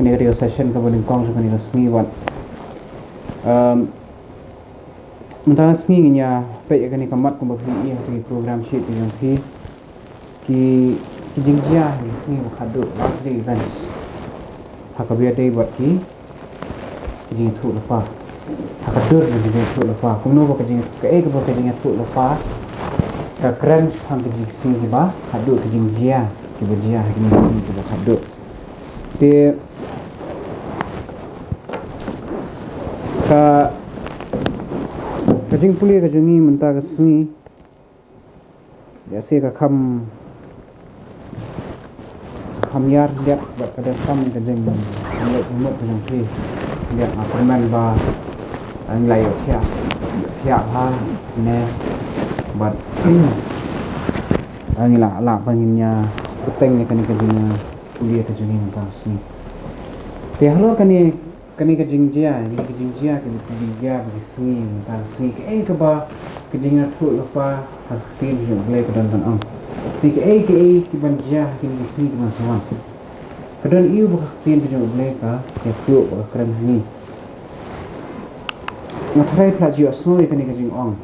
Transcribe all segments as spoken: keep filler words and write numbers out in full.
Kane ka dei ka session kaba nyngkong jong kane ka sngi, bad, um, mynta ka sngi ngin ïa peit ïa kane ka mat kumba phi ïohi ha kane ka program sheet ka jong phi. Ki, ki jingjia ha kine ki sngi ba khatduh, last day events. Ha kaba ïadei bad ki, ki jingïathuhlypa. Ha ka dur jong ki jingïathuhlypa. Kumno ba ka jing, kaei kaba ka jingïathuhlypa ka kren shaphang ki jing, ki sngi kiba khatduh, ki jingjia kiba jia ha kine ki sngi kiba khatduh. Te ka, ka jingpule ka jong ngi mynta ka sngi, ïa se ka kham, kham ïar, ïa bad ka dang kham ka jing, ka jing mut ka jong phi. Ïa nga kyrmen ba ngi la ïoh thiah, ïoh thiah bha ne, bad ngi la, la ba ngin ïa bteng ïa kane ka jing, pule ka jong ngi mynta ka sngi. Te halor kane, kane ka jingjia, kane ka jingjia, kane ka jingjia ba ki sngi mynta ka sngi, kaei kaba ka jingïathuhlypa ha ka ktien ka jong U Blei ka don ban ong. Te kaei kaei ki ban jia ha kine ki sngi ki ban sa wan. Ka don aïu ba ka ktien ka jong U Blei ka ïathuh ba ka kren ha ngi. Nga tharai phi la ju ïohsngew ïa kane ka jingong.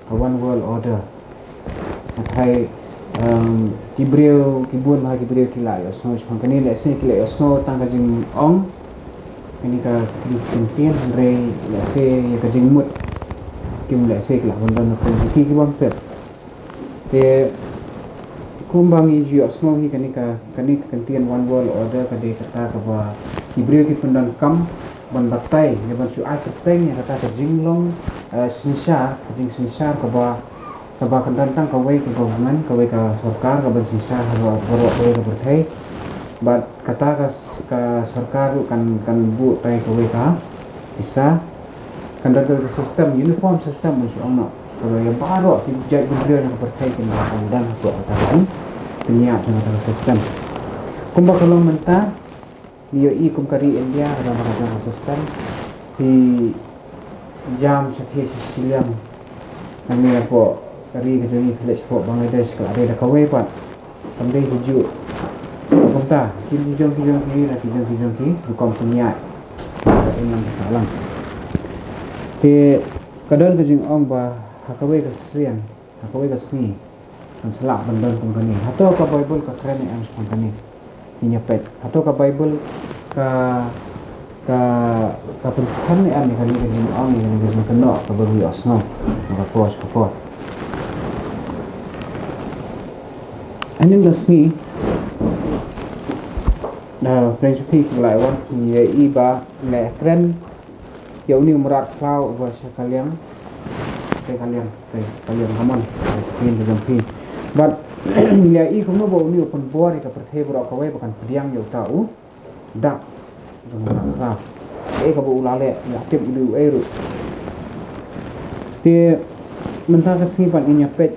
Ka One World Order. Nga tharai, um, ki briew, ki bun bha ki briew ki la ïohsngew shaphang kane, lehse ki la ïohsngew tang ka jingong kane ka, kane ka kyntien, hynrei lehse ïa ka jingmut kim, lehse ki la ban don na pdeng jong ki, ki bym pep. Te kumba ngi ju ïohsngew hi, kane ka, kane ka kyntien One World Order ka dei kata kaba ki briew ki pyndonkam ban batai ne ban shu ai kyrteng ïa kata ka jinglong, eh, synshar, ka jingsynshar kaba, kaba kan don tang kawei ka government, kawei ka sorkar kaban synshar ha baroh kawei ka pyrthei. Bad kata ka, ka sorkar ruh kan, kan buh tai kawei ka pisa, kan don kawei ka system, uniform system ban shu ong noh, kaba ïa baroh ki jait ki briew jong ka pyrthei kin ïa kan don hapoh kata ka pynïaid jong kata ka system. Kumba ka long mynta, ngi ïohi kum ka ri India ka don ha ka jong ka system. Phi jam shathie shi shiliang, nangne hapoh ka ri ka jong ngi, phi leit shapoh Bangladesh ka la dei da kawei pat. Kam dei hi juh. Kumta ki jong ki jong ki ri, ki jong ki jong ki rukom pynïaid. Ka imlang ka sahlang. Te ka don ka jingong ba ha kawei ka sien, ha kawei ka sngi, kan sa lah ban don kum kane. Hato ka Baibl ka kren ne em shaphang kane? Ngin ïa peit. Hato ka Baibl ka, ka, ka pynskhem ne em ïa kane ka jingong, ïa kane ka jingkynnoh kaba ngi ïohsngew na ka por sha ka por? Hynnin ka sngi, na pdeng jong phi ki la wan, ngi ïa i ba ngi la kren ïa une u mrad khlaw uba sha ka liang, ka liang, ka liang kamon, ka screen ka jong phi. Bad ngi la ïa i kumno ba une u pynbor ïa ka pyrthei baroh kawei ba kan pdiang ïa uta u dak jong u mrad khlaw. Kaei kaba u la leh, la tip u dei uei ruh. Te mynta ka sngi pat ngin ïa peit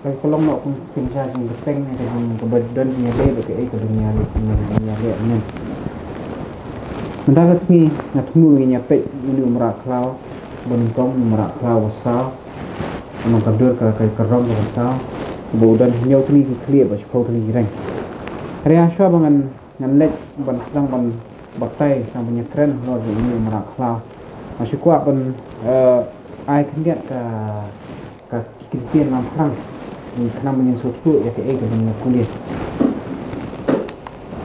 Ka, ka long noh kum ka jingïaseng bteng, ka jing kaba don jingïadei bad kaei kaba ngi ïa leh, ngi ïa leh mynnin. Mynta ka sngi nga thmu ba ngin ïa peit une u mrad khlaw ba nyngkong, une u mrad khlaw ba saw. Ka long ka dur ka, ka, ka rong kaba saw. Kaba u don hynñiew tylli ki khlieh bad shiphew tylli ki reng. Hynrei ha shuwa ba ngan, ngan leit ban sdang ban batai, sdang ban ïakren halor jong une u mrad khlaw, nga shu kwah ban, eh, ai khyndiat ka ka ki ktien Lamphrang, khnang ba ngin sngewthuh ïa kaei kaba ngi pule.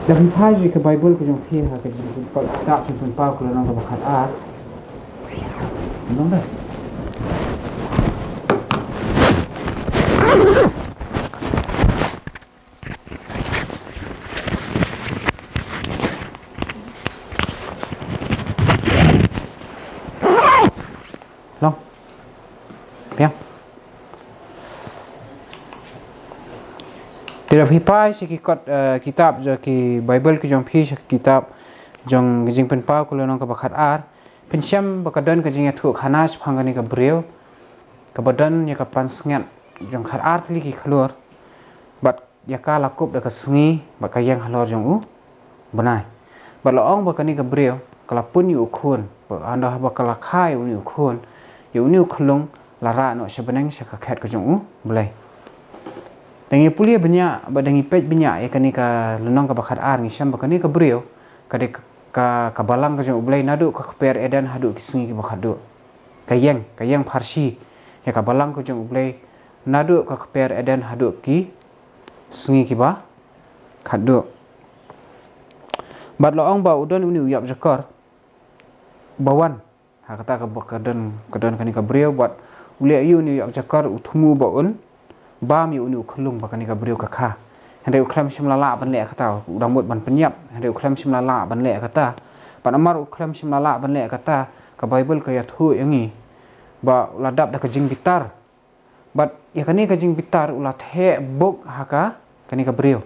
Lada phi phai sha ka Baibl ka jong phi ha ka Jingpynpaw, kitab Jingpynpaw ka lynnong kaba khatar. Nong da. Long. Biang. Te lada phi phai sha ki kot, eh, kitab jong ki Baibl ki jong phi, sha ki kitab jong ka Jingpynpaw ka lynnong kaba khatar, phin shem ba ka don ka jingïathuhkhana shaphang kane ka briew kaba don ïa ka pansngiat jong khatar tylli ki khlur. Bad ïa ka la kup da ka sngi bad ka ïeng halor jong u bnai. Bad la ong ba kane ka briew ka la pun ïa u khun, bad haba ka la kha ïa une u khun, ïa une u khyllung la rah noh sha bneng sha ka khet ka jong U Blei. Da ngi pule bniah bad da ngi peit bniah ïa kane ka lynnong kaba khatar, ngi shem ba kane ka briew ka dei ka, ka, ka balang ka jong U Blei naduh ka kper Eden haduh ki sngi kiba khatduh. Ka ïeng, ka ïeng pharshi ïa ka balang ka jong U Blei naduh ka kper Eden haduh ki sngi kiba khatduh. Bad la ong ba u don une u ïapjakor ba wan ha kata ka, ka don, ka don kane ka briew, bad u leh aïu une u ïapjakor? U thmu ba un bam ïa une u khyllung ba kane ka briew ka kha. Hynrei u khlem shym la lah ban leh kata, u dang mut ban pynïap, hynrei u khlem shym la lah ban leh kata. Bad namar u khlem shym la lah ban leh kata, ka Baibl ka ïathuh ïa ngi ba u la dap da ka jingbitar. Bad ïa kane ka jingbitar u la theh buk ha ka, kane ka briew,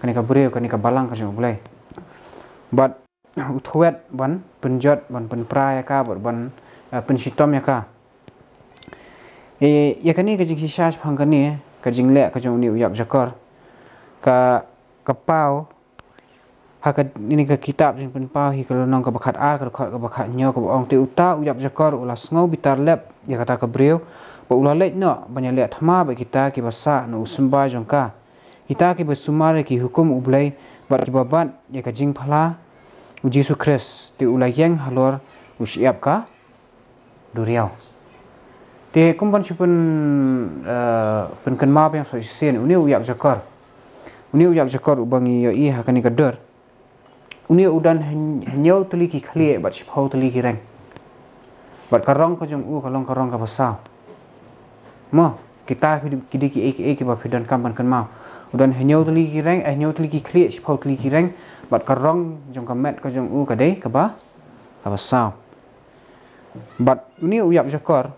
kane ka briew, kane ka balang ka jong U Blei. Bad u thwet ban pynjot, ban pynpra ïa ka, bad ban, eh, pynshitom ïa ka. Eh, ïa kane ka jingshisha shaphang kane ka jingleh ka jong une u ïapjakor, ka, ka paw ha kane ka kitab Jingpynpaw hi, ka lynnong kaba khatar, ka dkhot kaba khathynñiew, kaba ong: Te uta u ïapjakor u la sngew bitar lep ïa kata ka briew, bad u la leit noh ban ïaleh thma bad kita kiba sah na u symbai jong ka, kita kiba sumar ïa ki hukum U Blei bad kiba bat ïa ka jingphla U Jisu Khrist. Te u la ïeng halor u shyiap ka duriaw. Te kum ban shu pyn, eh, pynkynmaw biang sa shisien, une u ïapjakor, une u ïapjakor uba ngi ïohi ha kane ka dur, une u don hyn-, hynñiew tylli ki khlieh bad shiphew tylli ki reng. Bad ka rong ka jong u ka long ka rong kaba saw. Mo, kita ki dei, ki dei kiei kiei kiba phi donkam ban kynmaw. U don hynñiew tylli ki reng, eh, hynñiew tylli ki khlieh, shiphew tylli ki reng, bad ka rong jong ka met ka jong u ka dei kaba, kaba saw. Bad une u ïapjakor,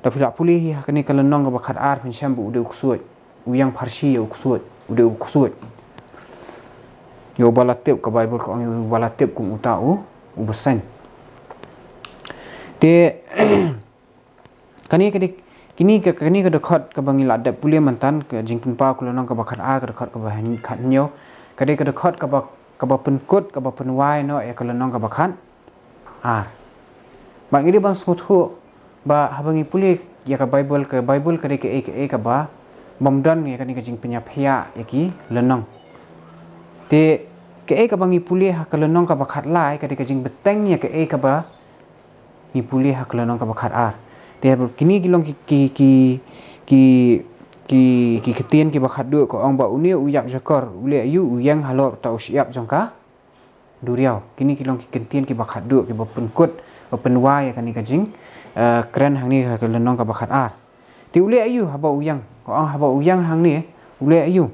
da phi lah pule hi ha kane ka lynnong kaba khatar, phin shem ba u dei u ksuid, u ïeng pharshi ïa u ksuid, u dei u ksuid. Ïa uba la tip, ka Baibl ka ong ïa uba la tip kum uta u, u bseiñ. Te kane ka dei, kine ka, kane ka dkhot kaba ngi la dep pule mynta, ka Jingpynpaw ka lynnong kaba khatar, ka dkhot kaba hyn-, khathynñiew, ka dei ka dkhot kaba, kaba pynkut, kaba pynwai noh ïa ka lynnong kaba khat ar. Bad ngi dei ban sngewthuh ba haba ngi pule ïa ka Baibl, ka Baibl ka dei kaei kaei kaba, bym don ïa kane ka jingpynïaphiah ïa ki lynnong. Te kaei kaba ngi pule ha ka lynnong kaba khatlai ka dei ka jingbteng ïa kaei kaba ngi pule ha ka lynnong kaba khatar. Te kine ki long ki, ki, ki, ki, ki, ki ktien kiba khatduh, ka ong ba une u ïapjakor u leh aïu? U ïeng halor uta u shyiap jong ka duriaw. Kine ki long ki ktien kiba khatduh, kiba pynkut, ba pynwai ïa kane ka jing, eh, kren hangne ha ka lynnong kaba khatar. Te u leh aïu haba u ïeng? Ka ong haba u ïeng hangne, u leh aïu?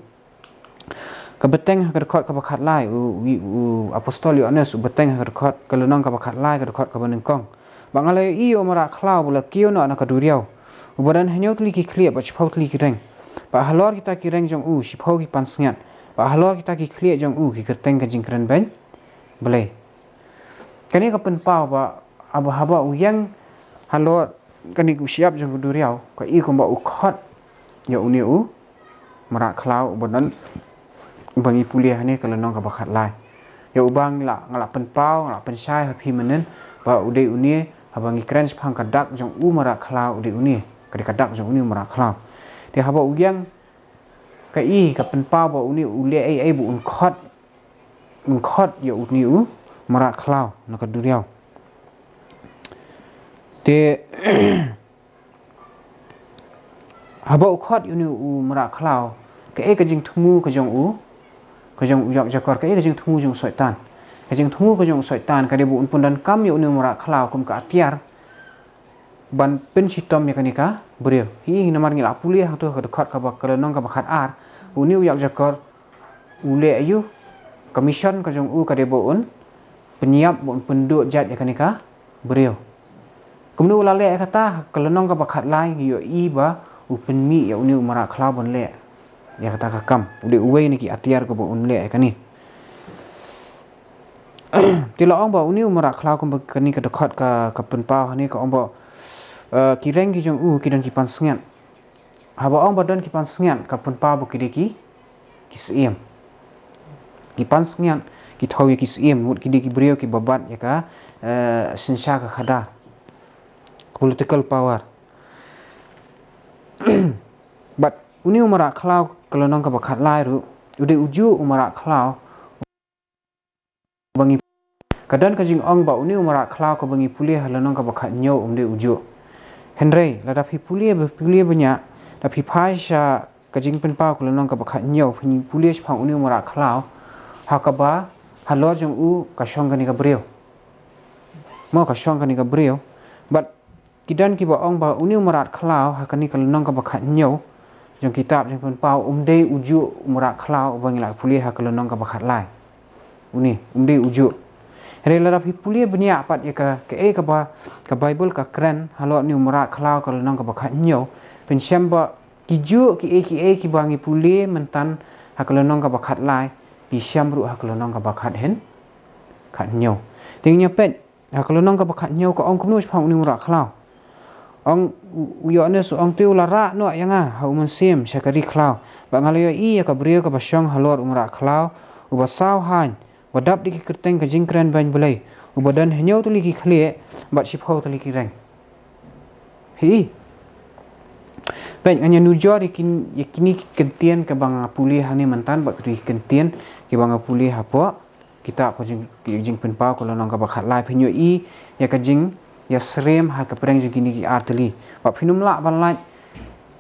Ka bteng ha ka dkhot kaba khatlai, u, u, u apostol Ïoannis u bteng ha ka dkhot, ka lynnong kaba khatlai, ka dkhot kaba nyngkong, ba nga la ïohi ïa u mrad khlaw ba la kiew noh na ka duriaw, uba don hynñiew tylli ki khlieh bad shiphew tylli ki reng. Bad halor kita ki reng jong u shiphew ki pansngiat, bad halor kita ki khlieh jong u ki kyrteng ka jingkren beiñ Blei. Kane ka pynpaw ba haba, haba u ïeng halor kane u shyiap jong ka duriaw, ka i kumba u khot ïa une u mrad khlaw uba don, uba ngi pule hangne ka lynnong kaba khatlai. Ïa uba ngi la, nga la pynpaw, nga la pynshai ha phi mynnin, ba u dei une, haba ngi kren shaphang ka dak jong u mrad khlaw, u dei une, ka dei ka dak jong une u mrad khlaw. Te haba u ïeng, ka i, ka pynpaw ba une u leh ei ei, ba un khot, un khot ïa une u mrad khlaw na ka duriaw. Te haba u khot ïa une u mrad khlaw, kaei ka jingthmu ka jong u, ka jong u ïapjakor, kaei ka jingthmu jong u Soitan? Ka jingthmu ka jong u Soitan ka dei ba un pyndonkam ïa une u mrad khlaw kum ka atiar ban pynshitom ïa kane ka briew. Hi, namar ngi la pule hangto ha ka dkhot kaba, ka lynnong kaba khatar, une u ïapjakor u leh aïu? Ka mission ka jong u ka dei ba un pynïap, ba un pynduh jait ïa kane ka briew. Kumno u la leh ïa kata? Ha ka lynnong kaba khatlai ngi ïohi ba u pynmih ïa une u mrad khlaw ban leh ïa kata ka kam. U dei uwei na ki atiar kaba un leh ïa kane. Te la ong ba une u mrad khlaw, kumba kane ka dkhot ka, ka pynpaw hangne, ka ong ba, eh, ki reng ki jong u ki don ki pansngiat. Haba ong ba don ki pansngiat, ka pynpaw ba ki dei ki, ki syiem. Ki pansngiat ki thew ïa ki syiem, mut ki dei ki briew kiba bat ïa ka, eh, synshar ka khadar, ka political power. Bad une u mrad khlaw, ka lynnong kaba khatlai ruh, u dei ujuh u mrad khlaw Ka don ka jingong ba une u mrad khlaw kaba ngi pule ha lynnong kaba khathynñiew um dei u juh. Hynrei lada phi pule ba pule bniah, da phi phai sha ka jingpynpaw ka lynnong kaba khathynñiew, phi pule shaphang une u mrad khlaw, ha kaba halor jong u ka shong kane ka briew. Mo, ka shong kane ka briew. Bad ki don kiba ong ba une u mrad khlaw ha kane ka lynnong kaba khathynñiew jong kitab Jingpynpaw um dei u juh u mrad khlaw uba ngi la pule ha ka lynnong kaba khatlai. Une um dei u juh. Hynrei lada phi pule bniah pat ïa ka, kaei kaba ka Baibl ka kren halor une u mrad khlaw ka lynnong kaba khathynñiew, phin shem ba ki juh kiei kiei kiba ngi pule myntan ha ka lynnong kaba khatlai, ngi shem ruh ha ka lynnong kaba khathyn, khathynñiew. Te ngin ïa peit ha ka lynnong kaba khathynñiew ka ong kumno shaphang une u mrad khlaw. Ong u, u Ïoannis u ong, te u la rah noh ïa nga ha u mynsiem sha ka ri khlaw, bad nga la ïohi ïa ka briew kaba shong halor u mrad khlaw, uba saw haiñ, ba dap da ki kyrteng ka jingkren beiñ Blei, uba don hynñiew tylli ki khlieh bad shiphew tylli ki reng. Hi. Peit, ngan ïa nujor ïa kin, ïa kine ki kyntien kaba nga pule hangne myntan bad kito ki kyntien kiba nga pule hapoh kitab ka jing, ka Jingpynpaw ka lynnong kaba khatlai, phin ïohi ïa ka jingïasyriem ha ka pdeng jong kine ki ar tylli. Bad phin ym lah ban lait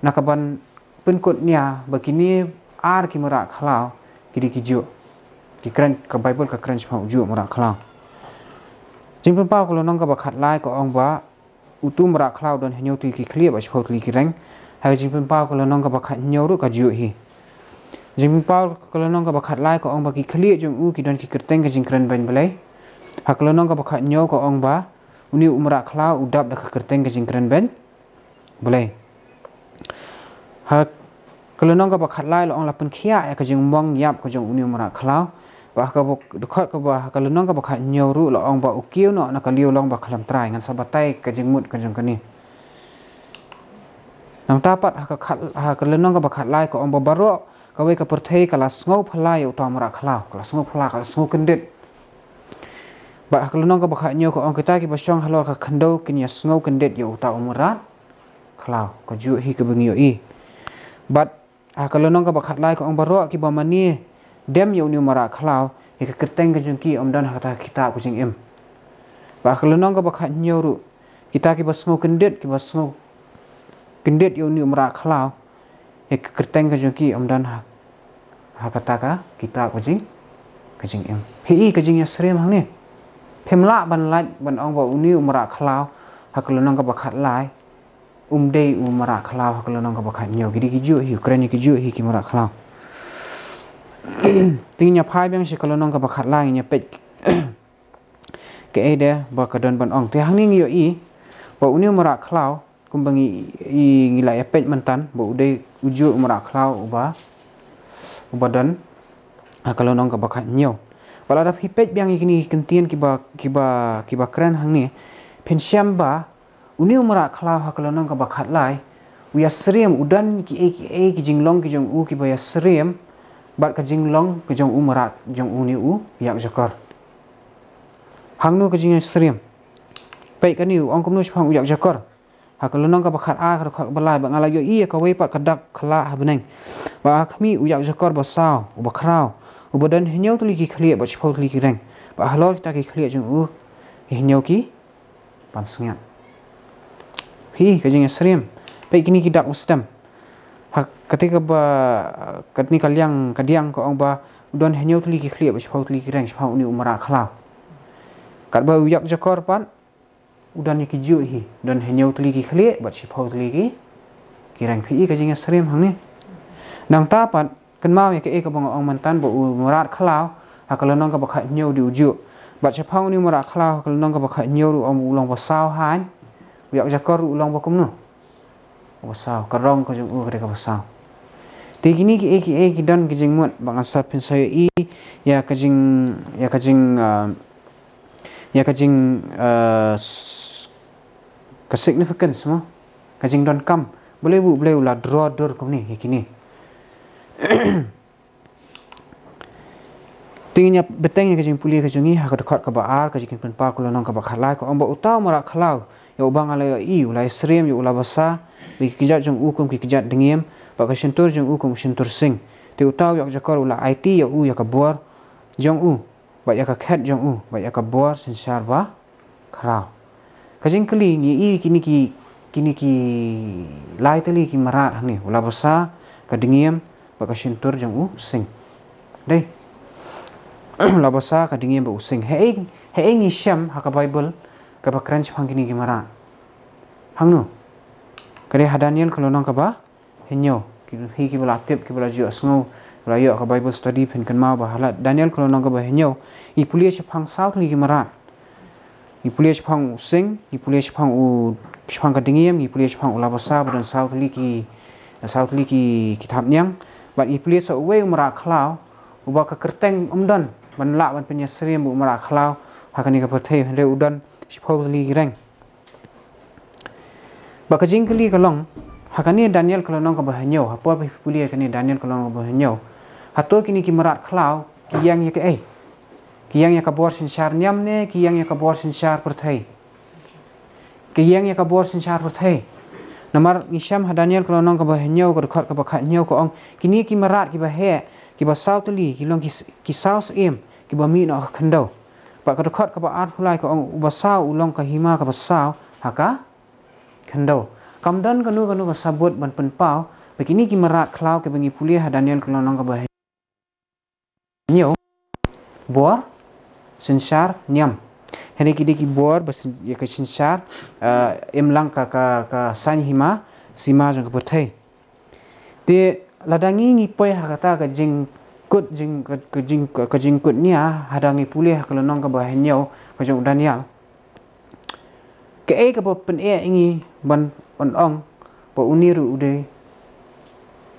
na ka ban pynkut nia ba kine ar ki mrad khlaw ki dei ki juh. Ki kren, ka Baibl ka kren shaphang u juh mrad khlaw. Jingpynpaw ka lynnong kaba khatlai ka ong ba utu u mrad khlaw u don hynñiew tylli ki khlieh bad shiphew tylli ki reng. Ha ka Jingpynpaw ka lynnong kaba khathynñiew ruh ka juh hi. Jingpynpaw ka lynnong kaba khatlai ka ong ba ki khlieh jong u ki don ki kyrteng ka jingkren beiñ Blei. Ha ka lynnong kaba khathynñiew ka ong ba une u mrad khlaw u dap da ka kyrteng ka jingkren beiñ Blei. Ha ka lynnong kaba khatlai la ong, la pynkhiah ïa ka jingmong ïap ka jong une u mrad khlaw. Bad ha kaba dkhot kaba, ha ka lynnong kaba khathynñiew ruh la ong ba u kiew noh na ka liewlong ba khlem trai. Ngan sa batai ka jingmut ka jong kane. Nangta pat ha ka khat, ha ka lynnong kaba khatlai ka ong ba baroh kawei ka pyrthei ka la sngew phylla ïa uta u mrad khlaw, ka la sngew phylla, ka la sngew kyndit. Bad ha ka lynnong kaba khathynñiew ka ong, kita kiba shong halor ka khyndew kin ïa sngew kyndit ïa uta u mrad khlaw. Ka juh hi kaba ngi ïohi. Bad ha ka lynnong kaba khatlai ka ong, baroh kiba mane dem ïa une u mrad khlaw, ïa ka kyrteng ka jong ki ym don ha kata ka kitab ka jingim. Bad ha ka lynnong kaba khathynñiew ruh, kita kiba sngew kyndit, kiba sngew kyndit ïa une u mrad khlaw, ïa ka kyrteng ka jong ki ym don ha, ha kata ka kitab ka jing, ka jingim. Phi i ka jingïasyriem hangne. Phim lah ban lait ban ong ba une u mrad khlaw ha ka lynnong kaba khatlai um dei u mrad khlaw ha ka lynnong kaba khathynñiew. Ki dei ki juh hi, u kren ïa ki juh hi ki mrad khlaw. Te ngin ïa phai biang sha ka lynnong kaba khatlai, ngin ïa peit kaei de ba ka don ban ong. Te hangne ngi ïohi ba une u mrad khlaw, kumba ngi, i, ngi la ïa peit myntan ba u dei u juh u mrad khlaw uba, uba don ha ka lynnong kaba khathynñiew. Bad lada phi peit biang ïa kine ki kyntien kiba, kiba, kiba kren hangne, phin shem ba une u mrad khlaw ha ka lynnong kaba khatlai u ïasyriem, u don kiei kiei ki jinglong ki jong u kiba ïasyriem bad ka jinglong ka jong u mrad jong une u ïakjakor. Hangno ka jingïasyriem? Peit kane, u ong kumno shaphang u ïakjakor? Ha ka lynnong kaba khatar, ka dkhot kaba lai, bad nga la ïohi ïa kawei pat ka dak khyllah ha bneng. Bad ha khmih, u ïakjakor basaw, uba khraw, uba don hynñiew tylli ki khlieh bad shiphew tylli ki reng. Bad halor kita ki khlieh jong u, hynñiew ki pansngiat. Hi, ka jingïasyriem. Peit kine ki dak ba stem. Ha kata kaba, kane ka liang, ka diang ka ong ba u don hynñiew tylli ki khlieh bad shiphew tylli ki reng shaphang une u mrad khlaw. Katba u ïakjakor pat u don ïa ki juh hi, don hynñiew tylli ki khlieh bad shiphew tylli ki, ki reng. Phi i ka jingïasyriem hangne. Nangta pat, kynmaw ïa kaei kaba nga ong myntan ba u mrad khlaw ha ka lynnong kaba khathynñiew u dei u juh. Bad shaphang une u mrad khlaw ha ka lynnong kaba khathynñiew ruh u ong u long basaw haiñ. U ïakjakor ruh u long ba kumno? Basaw, ka rong ka jong u ka dei kaba saw. Te kine kiei kiei ki don ki jingmut, bad ngan sa pynshai ïa ka jing, ïa ka jing, ah, ïa ka jing, ah, s-, ka significance mo, ka jingdonkam. Balei ba U Blei u la draw dur kumne ïa kine. Te ngin ïa bteng ïa ka jingpule ka jong ngi ha ka dkhot kaba ar, ka Jingpynpaw ka lynnong kaba khatlai, ka ong ba uta u mrad khlaw ïa uba nga la ïohi u la ïasyriem ïa u la basa, bad ki kjat jong u kum ki kjat dngiem, bad ka shyntur jong u kum u shyntur sing. Te uta u ïakjakor u la aiti ïa u ïa ka bor jong u. bad ïa ka khet jong u, bad ïa ka bor synshar bakhraw. Ka jingkylli, ngi i kine ki, kine ki lai tylli ki mrad hangne, u la basa, ka dngiem bad ka shyntur jong u sing. Dei. U la basa, ka dngiem bad u sing. Haei, haei ngi shem ha ka Baibl kaba kren shaphang kine ki mrad? Hangno? Ka dei ha Daniel ka lynnong kaba hynñiew. Ki, phi kiba la tip, kiba la ju ïohsngew, ba la ïoh ka Bible study, phin kynmaw ba ha la Daniel ka lynnong kaba hynñiew, ngi pule shaphang saw tylli ki mrad. Ngi pule shaphang u sing, ngi pule shaphang u, shaphang ka dngiem, ngi pule shaphang u la basa ba don saw tylli ki, saw tylli ki, ki thapniang. Bad ngi pule sa uwei u mrad khlaw, uba ka kyrteng ym don ban lah ban pynïasyriem ba u mrad khlaw ha kane ka pyrthei, hynrei u don shiphew tylli ki reng. Bad ka jingkylli ka long, ha kane Daniel ka lynnong kaba hynñiew, ha por ba phi pule kane Daniel ka lynnong kaba hynñiew, hato kine ki mrad khlaw ki ïeng ïa kaei? Ki ïeng ïa ka bor synshar niam ne ki ïeng ïa ka bor synshar pyrthei? Ki ïeng ïa ka bor synshar pyrthei. Namar ngi shem ha Daniel ka lynnong kaba hynñiew, ka dkhot kaba khathynñiew, ka ong, kine ki mrad kiba heh, kiba saw tylli, ki long ki s-, ki saw syiem kiba mih noh ha ka khyndew. Bad ka dkhot kaba arphew lai ka ong, uba saw u long ka hima kaba saw ha ka khyndew. Kam don kano kano ka sabut ban pynpaw ba kine ki mrad khlaw kiba ngi pule ha Daniel ka lynnong kaba hynñiew, bor synshar niam. Hynrei ki dei ki bor ba syn-, ïa ka synshar, eh, imlang ka, ka, ka saiñ hima sima jong ka pyrthei. Te lada ngi, ngi poi ha kata ka jingkut, jing, ka, ka jing, ka, ka jingkut nia, hada ngi pule ha ka lynnong kaba hynñiew ka jong u Daniel. Kaei kaba pyneh ïa ngi ban ong ba une ruh u dei,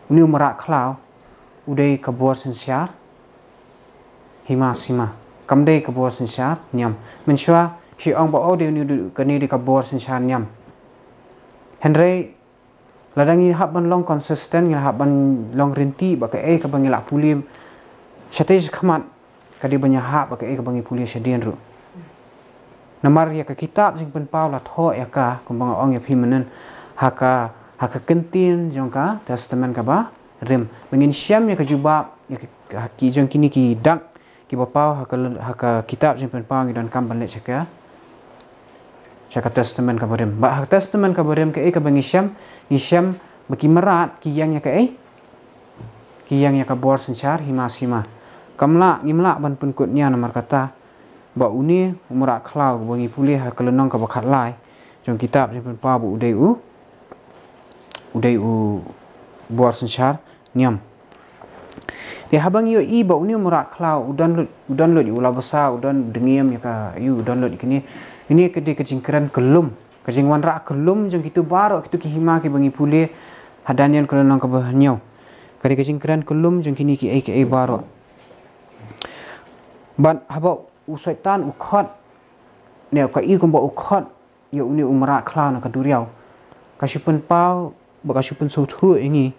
une u mrad khlaw u dei ka bor synshar hima sima, kam dei ka bor synshar niam. Mynshuwa shi ong ba, oh, dei une u dei, kane dei ka bor synshar niam. Hynrei lada ngi hap ban long consistent, ngi hap ban long ryntih ba kaei kaba ngi la pule shatei shakhmat, ka dei ban ïahap ba kaei kaba ngi pule shadien ruh. Namar ïa ka kitab Jingpynpaw la thoh ïa ka, kumba nga ong ïa phi mynnin, ha ka, ha ka kyntien jong ka Testament kaba Rim. Ba ngin shem ïa ka jubab ïa ka, ha ki jong kine ki dak kiba paw ha ka, ha ka kitab Jingpynpaw, ngi donkam ban leit sha ka, sha ka Testament kaba Rim. Ba ha ka Testament kaba Rim kaei kaba ngi shem, ngi shem ba ki mrad ki ïeng ïa kaei? Ki ïeng ïa ka bor synshar hima sima. Kam lah, ngim lah ban pynkut nia namar kata ba une u mrad khlaw ba ngi pule ha ka lynnong kaba khatlai jong kitab Jingpynpaw ba u dei u, u dei u bor synshar niam. Te haba ngi ïohi ba une u mrad khlaw u don lut, u don lut ïa u la basa, u don dngiem ïa ka, ïa u don lut ïa kine, kine ka dei ka jingkren kyllum, ka jingwanrah kyllum jong kito baroh kito ki hima kiba ngi pule ha Daniel ka lynnong kaba hynñiew. Ka dei ka jingkren kyllum jong kine kiei kiei baroh. Bad haba u Soitan u khot, ne ka i kumba u khot ïa une u mrad khlaw na ka duriaw, ka shu pynpaw bad ka shu pynsngewthuh ïa ngi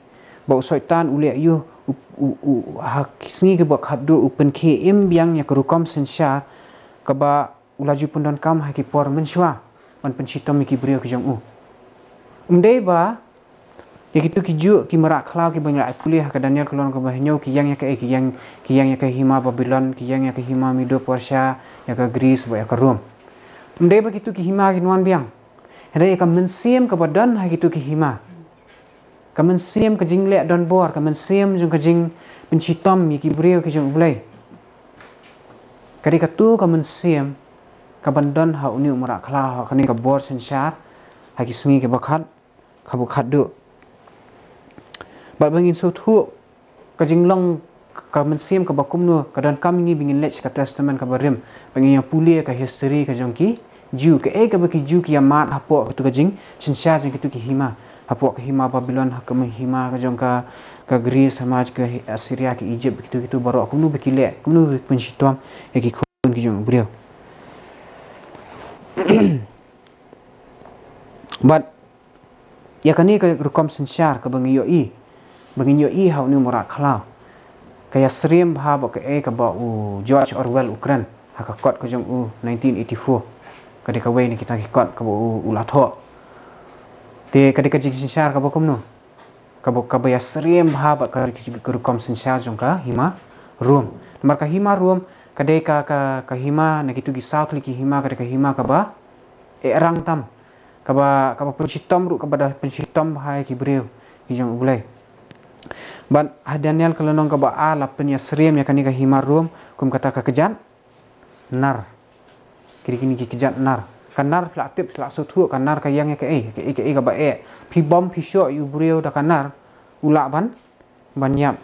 ba u Soitan u leh ïa u, u, u, ha ki sngi kiba khatduh u pynkhie im biang ïa ka rukom synshar kaba u la ju pyndonkam ha ki por mynshuwa ban pynshitom ïa ki briew ki jong u. Ym dei ba ïa kito ki juh ki mrad khlaw kiba ngi la pule ha ka Daniel ka lynnong kaba hynñiew ki ïeng ïa kaei, ki ïeng, ki ïeng ïa ka hima Babilon, ki ïeng ïa ka hima Medo Persia, ïa ka Greece bad ïa ka Rom. Ym dei ba kito ki hima kin wan biang. Hynrei ïa ka mynsiem kaba don ha kito ki hima, ka mynsiem ka jingleh donbor, ka mynsiem jong ka jingpynshitom ïa ki briew ki jong U Blei, ka dei kato ka mynsiem kaban don ha une u mrad khlaw, ha kane ka bor synshar ha ki sngi kiba khat, kaba khatduh. Bad ba ngin sngewthuh ka jinglong ka mynsiem kaba kumno, ka donkam ïa ngi ba ngin leit sha ka Testament kaba Rim, ba ngin ïa pule ka history ka jong ki Jiw, kaei kaba ki Jiw ki ïa mad hapoh kato ka jingsynshar jong kito ki hima, hapoh ka hima Babilon, ha ka hima ka jong ka, ka Greece, ha ka Assyria, ka Egypt, kito, kito baroh, kumno ba ki leh, kumno ba ki pynshitom ïa ki khun ki jong u briew. Bad ïa kane ka rukom synshar kaba ngi ïohi, ba ngin ïohi ha une u mrad khlaw, ka ïasyriem bha bad kaei kaba u George Orwell u kren ha ka kot ka jong u nineteen eighty-four. Ka dei kawei na kita ki kot kaba u, u la thoh. Te ka dei ka jingsynshar kaba kumno? Kaba, kaba ïasyriem bha bad ka, ka rukom synshar jong ka hima Rom. Namar ka hima Rom ka dei ka, ka, ka hima, na kitu ki saw tylli ki hima, ka dei ka hima kaba, eh, rang tam. Kaba, kaba pynshitom ruh, kaba da pynshitom bha ïa ki briew, ki jong U Blei. Bad ha Daniel ka lynnong kaba ar la pynïasyriem ïa kane ka hima Rom, kum kata ka kjat nar. Kine, kine ki kjat nar. Ka nar phi la tip, phi la sngewthuh, ka nar ka ïeng ïa kaei, kaei, kaei kaba eh. Phi bam, phi shoh ïa u briew da ka nar, u lah ban, ban ïap.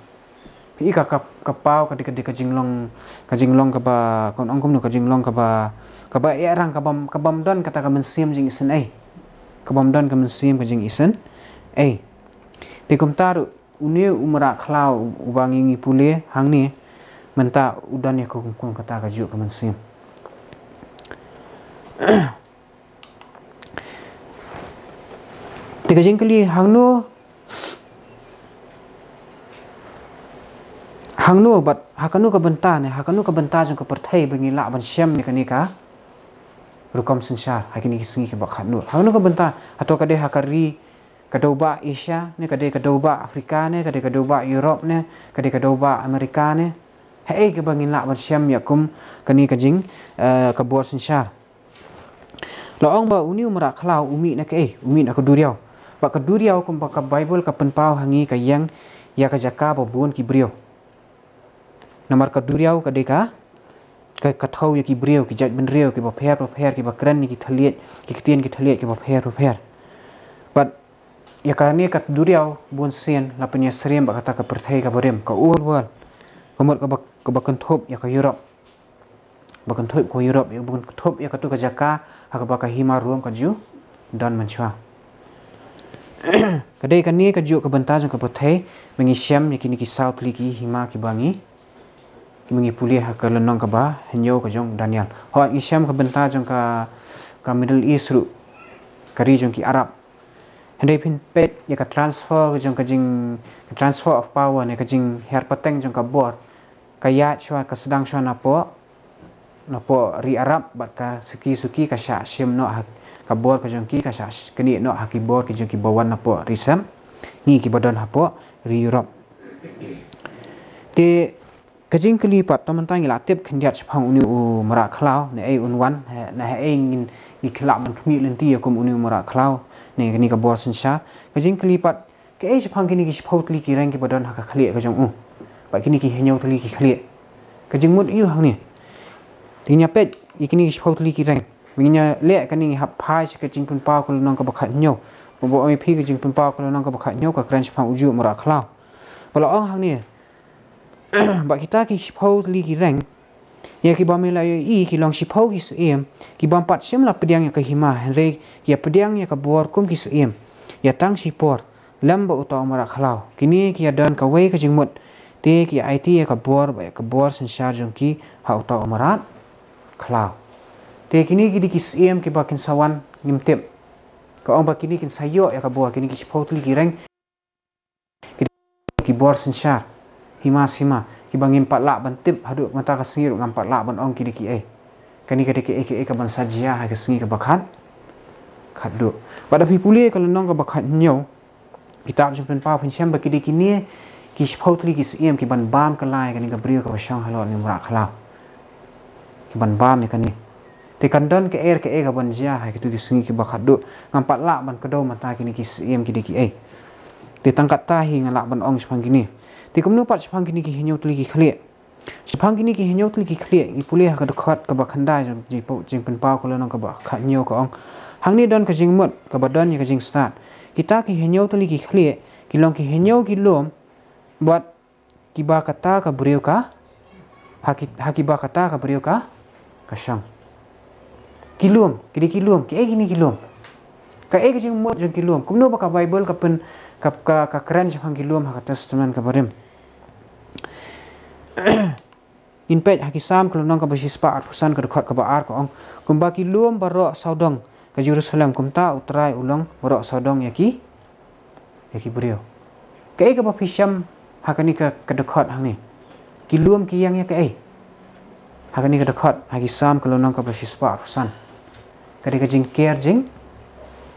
Phi i ka, ka, ka paw, ka dei, ka dei, ka jinglong, ka jinglong kaba, kan ong kumno, ka jinglong kaba, kaba eh rang, ka bym, ka bym don kata ka mynsiem jingisynei. Ka bym don ka mynsiem ka jingisynei. Te kumta ruh, une u mrad khlaw uba ngi, ngi pule hangne, mynta u don ïa ka kum, kum kata kajuh ka mynsiem. Te ka jingkylli hangno, hangno bad ha kano ka bynta ne, ha kano ka bynta jong ka pyrthei ba ngi lah ban shem ïa kane ka rukom synshar, ha kine ki sngi kiba khatduh. Ha kano ka bynta, hato ka dei ha ka ri ka dewbah Asia ne, ka dei ka dewbah Africa ne, ka dei ka dewbah Europe ne, ka dei ka dewbah America ne? Haei kaba ngin lah ban shem ïa kum kane ka jing, eh, ka bor synshar. La ong ba une u mrad khlaw u mih na kaei, u mih na ka duriaw. Bad ka duriaw kumba ka Baibl ka pynpaw ha ngi ka ïeng ïa ka jaka ba bun ki briew. Namar ka duriaw ka dei ka, ka, ka thew ïa ki briew, ki jaitbynriew kiba pher bapher, kiba kren ïa ki thylliej, ki ktien ki thylliej kiba pher bapher. Bad ïa kane ka duriaw bunsien la pynïasyriem bad kata ka pyrthei kaba rim, ka old world. Ka mut kaba, kaba kynthup ïa ka Europe. Ba kynthup ka Europe, ïa ba kynthup ïa katu ka jaka ha kaba ka hima Rom ka ju don mynshuwa. Ka dei kane kajuh ka bynta jong ka pyrthei ba ngi shem ïa kine ki saw tylli ki hima kiba ngi, kiba ngi pule ha ka lynnong kaba hynñiew ka jong Daniel. Hooid, ngi shem ka bynta jong ka, ka Middle East ruh, ka ri jong ki Arab. Hynrei phin peit ïa ka transfer ka jong ka jing, ka transfer of power ne, ka jinghiar pateng jong ka bor, ka ïaid shuwa, ka sdang shuwa napoh, napoh ri Arab, bad ka suki suki ka shah shim noh ha ka bor ka jong ki, ka shah sh-, knieh noh ha ki bor ki jong kiba wan napoh ri sem, ngi kiba don hapoh ri Europe. Te ka jingkylli pat, to mynta ngi la tip khyndiat shaphang une u mrad khlaw, naei un wan, ha, na haei ngin, ngi lah ban khmih lynti ïa kum une u mrad khlaw ne kane ka bor synshar. Ka jingkylli pat, kaei shaphang kine ki shiphew tylli ki reng kiba don ha ka khlieh ka jong u, bad kine ki hynñiew tylli ki khlieh? Ka jingmut aïu hangne? Te ngin ïa peit ïa kine ki shiphew tylli ki reng. Ngin ïa leh kane, ngi hap phai sha ka Jingpynpaw ka lynnong kaba khathynñiew. Ba, ba ong ïa phi ka Jingpynpaw ka lynnong kaba khathynñiew ka kren shaphang ujuh u mrad khlaw. Ba la ong hangne, bad kita ki shiphew tylli ki reng, ïa kiba me la ïohi ki long shiphew ki syiem, ki bym pat shym la pdiang ïa ka hima, hynrei ki ïa pdiang ïa ka bor kum ki syiem, ïa tang shipor, lem bad uta u mrad khlaw. Kine ki ïa don kawei ka jingmut, te ki ïa aiti ïa ka bor, bad ïa ka bor synshar jong ki ha uta u mrad khlaw. Te kine ki dei ki syiem kiba kin sa wan ngim tip. Ka ong ba kine kin sa ïoh ïa ka bor, kine ki shiphew tylli ki reng, ki bor synshar, hima sima, kiba ngim pat lah ban tip, haduh mynta ka sngi ruh ngam pat lah ban ong ki dei kiei. Kane ka dei kiei kiei kaban sa jia ha ka sngi kaba khat, khatduh. Bad da phi pule ka lynnong kaba khathynñiew, kitab Jingpynpaw, phin shem ba ki dei kine ki shiphew tylli ki syiem kiban bam kylla ïa kane ka briew kaba shong halor une u mrad khlaw. Kiban bam ïa kane. Te kan don kaei kaei kaban jia ha kitu ki sngi kiba khatduh. Ngam pat lah ban kdew mynta kine ki syiem ki dei kiei. Te tang katta hi nga lah ban ong shaphang kine. Te kumno pat shaphang kine ki hynñiew tylli ki khlieh? Shaphang kine ki hynñiew tylli ki khlieh, ngi pule ha ka dkhot kaba khyndai jong Jingpynpaw, Jingpynpaw ka lynnong kaba khathynñiew, ka ong, hangne don ka jingmut kaba don ïa ka jingstad. Kita ki hynñiew tylli ki khlieh ki long ki hynñiew ki lum, bad kiba kata ka briew ka, ha ki, ha kiba kata ka briew ka, ka shong. Ki lum, ki dei ki lum, kiei kine ki lum? Kaei ka jingmut jong ki lum? Kumno ba ka Baibl ka pyn, ka, ka, ka kren shaphang ki lum ha ka Testament kaba rim? Ngin peit ha ki Salm ka lynnong kaba shispah arphew san, ka dkhot kaba ar, ka ong, kumba ki lum baroh sawdong ka Jerusalem, kumta U Trai u long baroh sawdong ïa ki, ïa ki briew. Kaei kaba phi shem ha kane ka, ka dkhot hangne? Ki lum ki ïeng ïa kaei? Ha kane ka dkhot, ha ki Salm ka lynnong kaba shispah arphew san, ka dei ka jingker jing,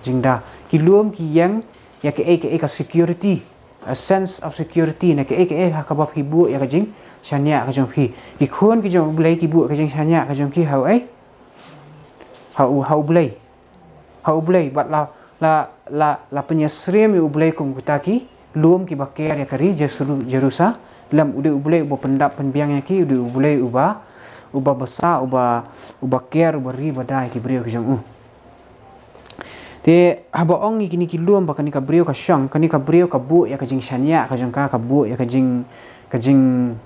jingda. Ki lum ki ïeng ïa kaei, kaei ka security. a sense of security na kaei kaei ha kaba phi buh ïa ka jingshaniah ka jong phi. Ki khun ki jong U Blei ki buh ka jingshaniah ka jong ki ha u ei? Ha u, ha U Blei. Ha U Blei, bad la, la, la, la pynïasyriem ïa U Blei kum kita ki lum kiba ker ïa ka ri Jesu-, Jerusalem. U dei U Blei uba pyndap pynbiang ïa ki, u dei U Blei uba, uba bsa, uba, uba ker, uba ri, uba da ïa ki briew ki jong u. Te haba ong ïa kine ki lum ba kane ka briew ka shong, kane ka briew ka buh ïa ka jingshaniah ka jong ka, ka buh ïa ka jing, ka jing,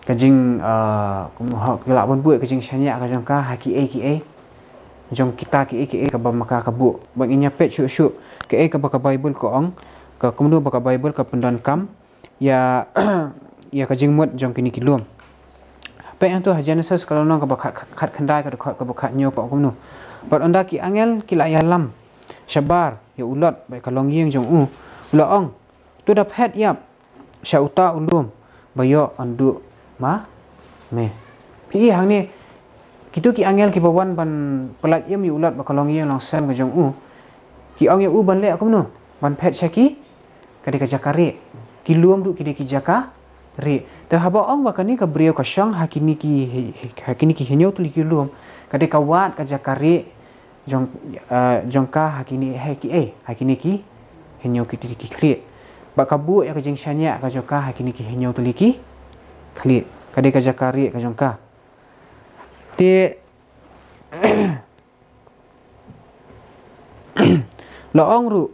ka jing, ah, kum ha, ka lah ban buh ïa ka jingshaniah ka jong ka ha kiei kiei jong kita kiei kiei kaba ma ka ka buh. Ba ngin ïa peit shuh shuh kaei kaba ka Baibl ka ong, ka kumno ba ka Baibl ka pyndonkam ïa, ïa ka jingmut jong kine ki lum. Peit hangto ha Genesis ka lynnong kaba khat, khat, khatkhyndai ka dkhot kaba khathynñiew ka ong kumno: Bad ynda ki angel ki la ïalam shabar ïa u Lot bad ka longïing jong u, u la ong, to da phet ïap sha uta u lum ba ïoh yn duh ma me. Phi i hangne, kito ki angel kiba wan ban pyllait im ïa u Lot bad ka longïing longsem ka jong u, ki ong ïa u ban leh kumno? Ban phet sha ki, ka dei ka jaka rieh. Ki lum ruh ki dei ki jaka rieh. Te haba ong ba kane ka briew ka shong ha kine ki, ha kine ki hynñiew tylli ki lum, ka dei ka wad ka jaka rieh jong, ah, jong ka ha kine, ha kiei, ha kine ki hynñiew tylli ki khlieh. Bad ka buh ïa ka jingshaniah ka jong ka ha kine ki hynñiew tylli ki khlieh. Ka dei ka jaka rieh ka jong ka. Te la ong ruh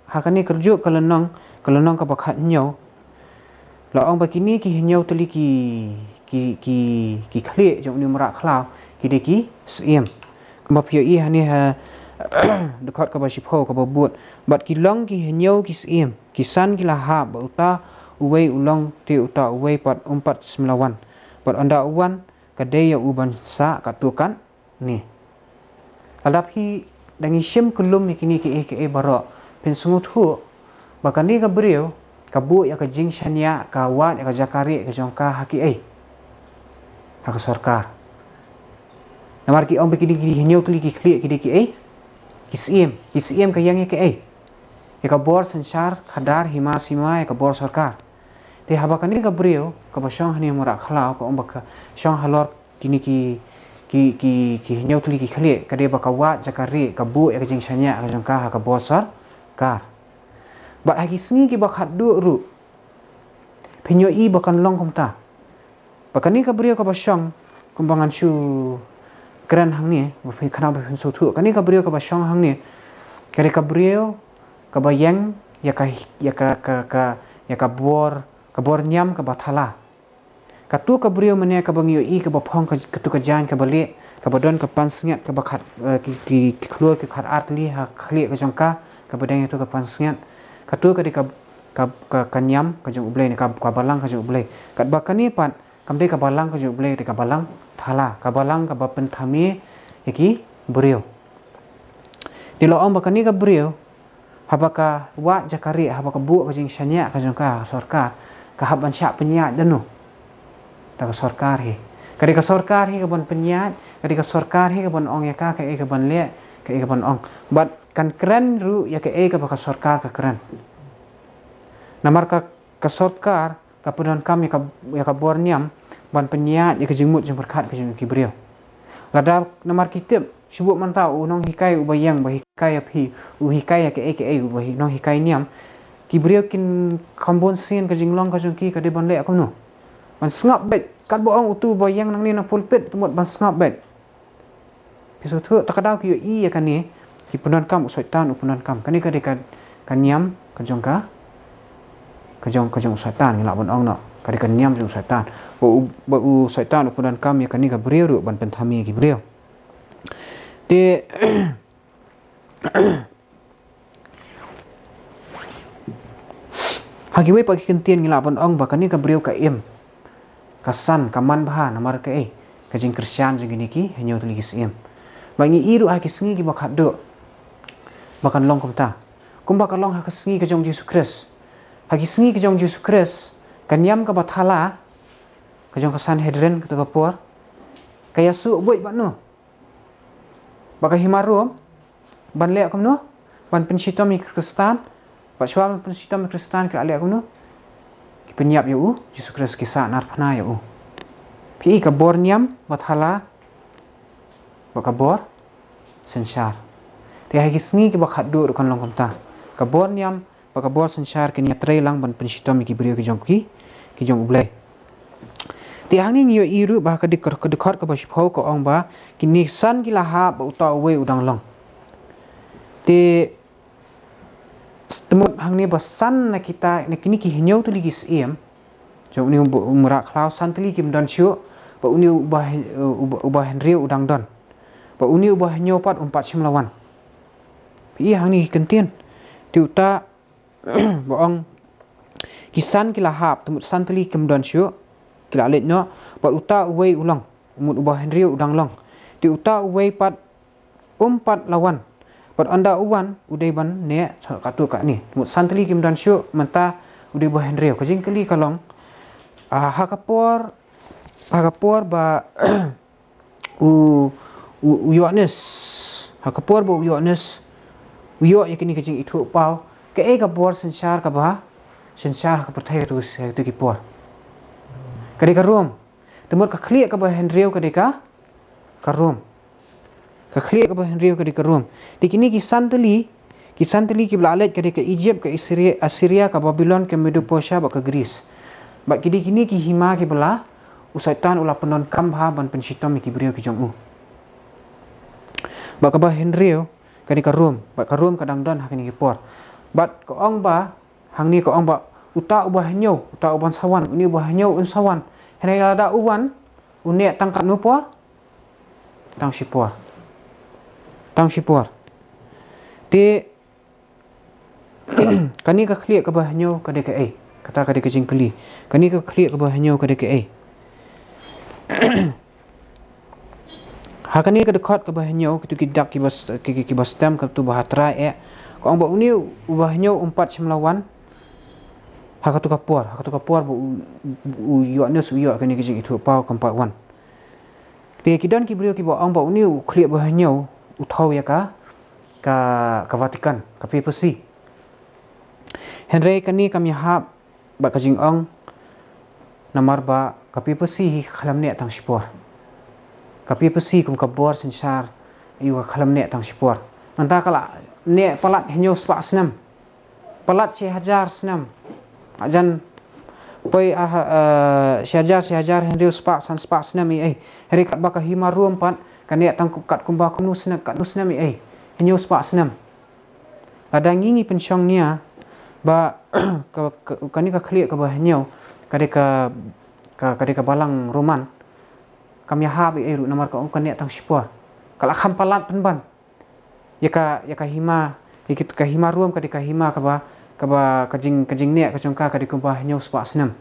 ha kane ka juh ka lynnong, ka lynnong kaba khathynñiew, la ong ba kine ki hynñiew tylli ki, ki, ki, ki khlieh jong une u mrad khlaw ki dei ki syiem. Kumba phi ïohi hangne ha dkhot kaba shiphew kaba bud: Bad ki long ki hynñiew ki syiem, ki san ki la hap, bad uta uwei u long, te uta uwei pat um pat sngewlad wan. Bad ynda u wan, ka dei ïa u ban sah katto katne. Lada phi dang ïashim kyllum ïa kine kiei kiei baroh, phin sngewthuh ba kane ka briew ka buh ïa ka jingshaniah, ka wad ïa ka jaka rieh ka jong ka ha kiei? Ha ka sorkar. Namar ki ong ba kine ki hynñiew tylli ki khlieh ki dei kiei? Ki syiem. Ki syiem ka ïeng ïa kiei? Ïa ka bor synshar khadar hima sima, ïa ka bor sorkar. Te haba kane ka briew kaba shong hangne ha u mrad khlaw ka ong ba ka shong halor kine ki, ki, ki, ki hynñiew tylli ki khlieh, ka dei ba ka wad jaka rieh, ka buh ïa ka jingshaniah ka jong ka ha ka bor sorkar. Bad ha ki sngi kiba khatduh ruh, phin ïohi ba kan long kumta. Ba kane ka briew kaba shong, kumba ngan shu kren hangne, ba phin, khnang ba phin sngewthuh, kane ka briew kaba shong hangne ka dei ka briew kaba ïeng ïa ka, ïa ka, ka, ka, ïa ka bor, ka bor niam kaba thala. Kato ka briew mynne kaba ngi ïohi kaba phong ka, kato ka jaiñ kaba lieh, kaba don ka pansngiat kaba khat, eh, ki, ki, ki khlur ki khatar tylli ha ka khlieh ka jong ka, kaba dang ïa kato ka pansngiat. Kato ka dei ka, ka, ka, ka niam ka jong U Blei, ne ka, ka balang ka jong U Blei. Katba kane pat kam dei ka balang ka jong U Blei, dei ka balang thala, ka balang kaba pynthame ïa ki briew. Te la ong ba kane ka briew, haba ka wad jaka rieh, haba ka buh ka jingshaniah ka jong ka ha ka sorkar, ka hap ban shah pynïaid da no? Da ka sorkar hi. Ka dei ka sorkar hi kaban pynïaid, ka dei ka sorkar hi kaban ong ïa ka kaei kaban leh, kaei kaban ong. Bad kan kren ruh ïa kaei kaba ka sorkar ka kren. Namar ka, ka sorkar ka pyndonkam ïa ka, ïa ka bor niam ban pynïaid ïa ka jingmut jingpyrkhat ka jong ki briew. Lada namar ki tip, shu buh mynta u nonghikai uba ïeng ba hikai ïa phi, u hikai ïa kaei kaei, uba hi, nonghikai niam, ki briew kin kham bun sien, ka jinglong ka jong ki ka dei ban leh kumno? Ban sngap beit. Katba ong utu uba ïeng nangne na pulpit, to mut ban sngap beit. Phi sngewthuh, ta ka daw ki ïohi ïa kane, ki pyndonkam, u Soitan u pyndonkam. Kane ka dei ka, ka niam ka jong ka, ka jong, ka jong u Soitan, ngi lah ban ong noh. Ka dei ka niam jong u Soitan. Ba u, ba u Soitan u pyndonkam ïa kane ka briew ruh ban pynthame ïa ki briew. Te ha kiwei pat ki kyntien ngi lah ban ong ba kane ka briew ka im, ka san, ka manbha namar kaei? Ka jingkyrshan jong kine ki hynñiew tylli ki syiem. Ba ngi i ruh ha ki sngi kiba khatduh ba kan long kumta, kumba ka long ha ka sngi ka jong Jisu Khrist. Ha ki sngi ka jong Jisu Khrist, ka niam kaba thala ka jong ka Sanhedrin kato ka por, ka ïasuh buit bad no? Bad ka hima Rom. Ban leh kumno? Ban pynshitom ïa ki Khristan. Bad shuwa ban pynshitom ïa ki Khristan ki la leh kumno? Ki pynïap ïa u Jisu Khrist, ki sahnarphna ïa u. Phi i ka bor niam bathala bad ka bor synshar. Te ha ki sngi kiba khatduh ruh kan long kumta. Ka bor niam bad ka bor synshar kin ïatrei lang ban pynshitom ïa ki briew ki jong ki, ki jong U Blei. Te hangne ngi ïohi ruh ba ha ka dik-, ka dkhot kaba shiphew ka ong ba kine san ki la hap bad uta uwei u dang long. Te s-, te mut hangne ba san na kita, na kine ki hynñiew tylli ki syiem jong une u, u mrad khlaw, san tylli kim don shuh, bad une uba hy-, uba, uba hynriew u dang don. Bad une uba hynñiew pat um pat shym la wan. Phi i hangne ki kyntien. Te uta ba ong ki san ki la hap, te mut san tylli kim don shuh, ki la leit noh, bad uta uwei u long, te mut uba hynriew u dang long. Te uta uwei pat um pat la wan. Bad ynda u wan, u dei ban neh katto katne. Te mut san tylli kim don shuh, mynta u dei uba hynriew. Ka jingkylli ka long, ah, ha ka por, ha ka por ba u, u, u Ïoannis, ha ka por ba u Ïoannis u ïoh ïa kane ka jingithuhpaw, kaei ka bor synshar kaba synshar ha ka pyrthei ha kito ki por? Ka dei ka Rom. Te mut ka khlieh kaba hynriew ka dei ka, ka Rom. Ka khlieh kaba hynriew ka dei ka Rom. Te kine ki san tylli, ki san tylli kiba la leit ka dei ka Egypt, ka Assyria, Assyria, ka Babylon, ka Medo-Persia bad ka Greece. Bad ki dei kine ki hima kiba la, u Soitan u la pyndonkam bha ban pynshitom ïa ki briew ki jong u. Bad kaba hynriew ka dei ka Rom, bad ka Rom ka dang don ha kine ki por. Bad ka ong ba, hangne ka ong ba uta uba hynñiew, uta uban sa wan, une uba hynñiew un sa wan. Hynrei lada u wan, u neh tang katno por? Tang shipor. Tang shipor. Te kane ka khlieh kaba hynñiew ka dei kaei? Kata ka dei ka jingkylli. Kane ka khlieh kaba hynñiew ka dei kaei? Ha kane ka dkhot kaba hynñiew, kito ki dak kiba s-, ki, ki, kiba stem, kato ba ha trai eh, ka ong ba une uba hynñiew um pat shym la wan ha kato ka por, ha kato ka por ba u, u Ïoannis u ïoh kane ka jingithuhpaw kam pat wan. Te ki don ki briew kiba ong ba une u khlieh ba hynñiew u thew ïa ka, ka, ka Vatican, ka papacy. Hynrei kane kam ïahap bad ka jingong, namar ba ka papacy hi ka khlem neh tang shipor. Ka papacy kum ka bor synshar, ïoh ka khlem neh tang shipor. Nangta ka la neh palat hynñiew spah snem. Palat shi hajar snem. Hajan poi, ah, eh, shi hajar, shi hajar hynriew spah, san spah snem ïa ei. Hynrei katba ka hima Rom pat ka neh tang ku-, katkum ba kumno snem, katno snem ïa ei. Hynñiew spah snem. Lada ngi ngi pynshong nia ba ka, ka, kane ka khlieh kaba hynñiew ka dei ka, ka, ka dei ka balang Roman, kam ïahap ei ei ruh namar ka ong ka neh tang shipor. Ka la kham palat pynban ïa ka, ïa ka hima, ïa ki, ka hima Rom ka dei ka hima kaba, kaba ka jing, ka jingneh ka jong ka ka dei kumba hynñiew spah snem.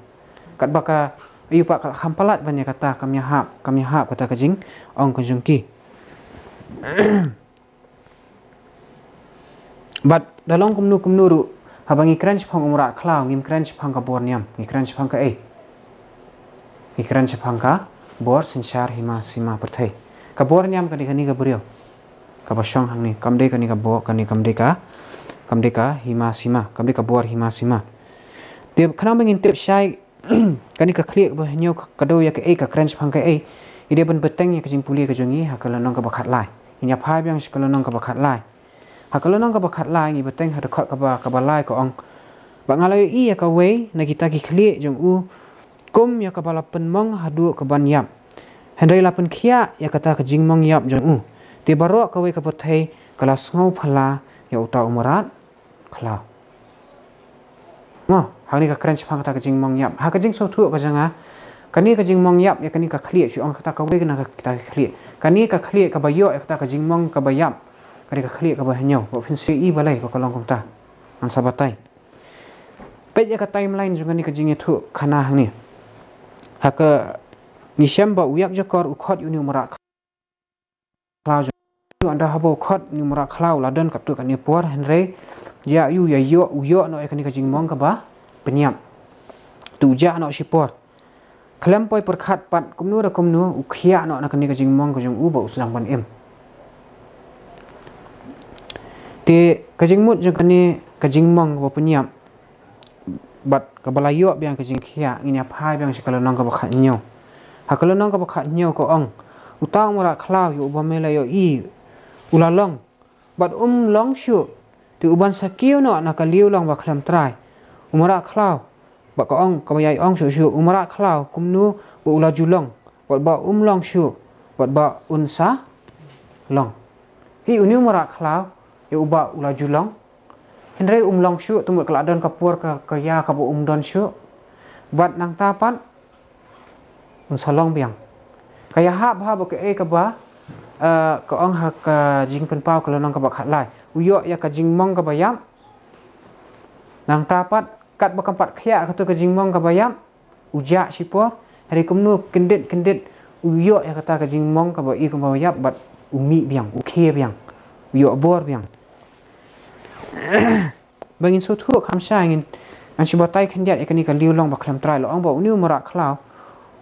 Katba ka, aïu pat ka la kham palat ban ïa kata, kam ïahap, kam ïahap kata ka jingong ka jong ki. Bad da long kumno kumno ruh, haba ngi kren shaphang u mrad khlaw, ngim kren shaphang ka bor niam, ngi kren shaphang kaei? Ngi kren shaphang ka bor synshar hima sima pyrthei. Ka bor niam ka dei kane ka briew kaba shong hangne, kam dei kane ka bor, kane kam dei ka, kam dei ka hima sima, kam dei ka bor hima sima. Te khnang ba ngin tip shai kane ka khlieh kaba hynñiew ka, ka dei ïa kaei, ka kren shaphang kaei, ngi dei ban bteng ïa ka jingpule ka jong ngi ha ka lynnong kaba khatlai. Ngin ïa phai biang sha ka lynnong kaba khatlai. Ha ka lynnong kaba khatlai ngi bteng ha dkhot kaba, kaba lai ka ong ba nga la ïohi ïa kawei na kita ki khlieh jong u kum ïa kaba la pynmong haduh kaban ïap. Hynrei la pynkhiah ïa kata ka jingmong ïap jong u. Te baroh kawei ka pyrthei ka la sngew phylla ïa uta u mrad khlaw. Mo, hangne ka kren shaphang kata ka jingmong ïap. Ha ka jingsngewthuh ka jong nga, kane ka jingmong ïap ïa kane ka khlieh, shu ong kata kawei na ka, kata ka khlieh. Kane ka khlieh kaba ïoh ïa kata ka jingmong kaba ïap ka dei ka khlieh kaba hynñiew. Ba phin sa ïohi balei ba ka long kumta? Ngan sa batai. Peit ïa ka timeline jong kane ka jingïathuhkhana hangne. Ha ka, ngi shem ba u ïakjakor u khot ïa une u mrad khlaw jong u. Ynda haba u khot ïa une u mrad khlaw la don katto katne por, hynrei ïa u ïa ïoh, u ïoh noh ïa kane ka jingmong kaba pynïap. Te u jah noh shipor. Khlem poi pyrkhat pat kumno da kumno u khiah noh na kane ka jingmong ka jong u ba u sdang ban im. Te ka jingmut jong kane ka jingmong kaba pynïap bad kaba la ïoh biang ka jingkhiah, ngin ïa phai biang sha ka lynnong kaba khathynñiew. Ha ka lynnong kaba khathynñiew ka ong, uta u mrad khlaw ïa uba me la ïohi u la long bad um long shuh, te u ban sa kiew noh na ka liewlong ba khlem trai. U mrad khlaw, ba ka ong, kaba ïai ong shuh shuh, u mrad khlaw kumno ba u la ju long bad ba um long shuh bad ba un sa long. Hi une u mrad khlaw ïa uba u la ju long, hynrei um long shuh, te mut ka la don ka por ka, ka ïa kaba um don shuh. Bad nangta pat un sa long biang. Ka ïahap ha ba kaei kaba, eh, ka ong ha ka Jingpynpaw ka lynnong kaba khatlai, u ïoh ïa ka jingmong kaba ïap. Nangta pat katba kam pat khiah kato ka jingmong kaba ïap, u jah shipor, hynrei kumno kyndit kyndit u ïoh ïa kata ka jingmong kaba i kaba ïap bad u mih biang, u khie biang, u ïoh bor biang. Ba ngin sngewthuh kham shai, ngin, ngan shu batai khyndiat ïa kane ka liewlong ba khlem trai. La ong ba une u mrad khlaw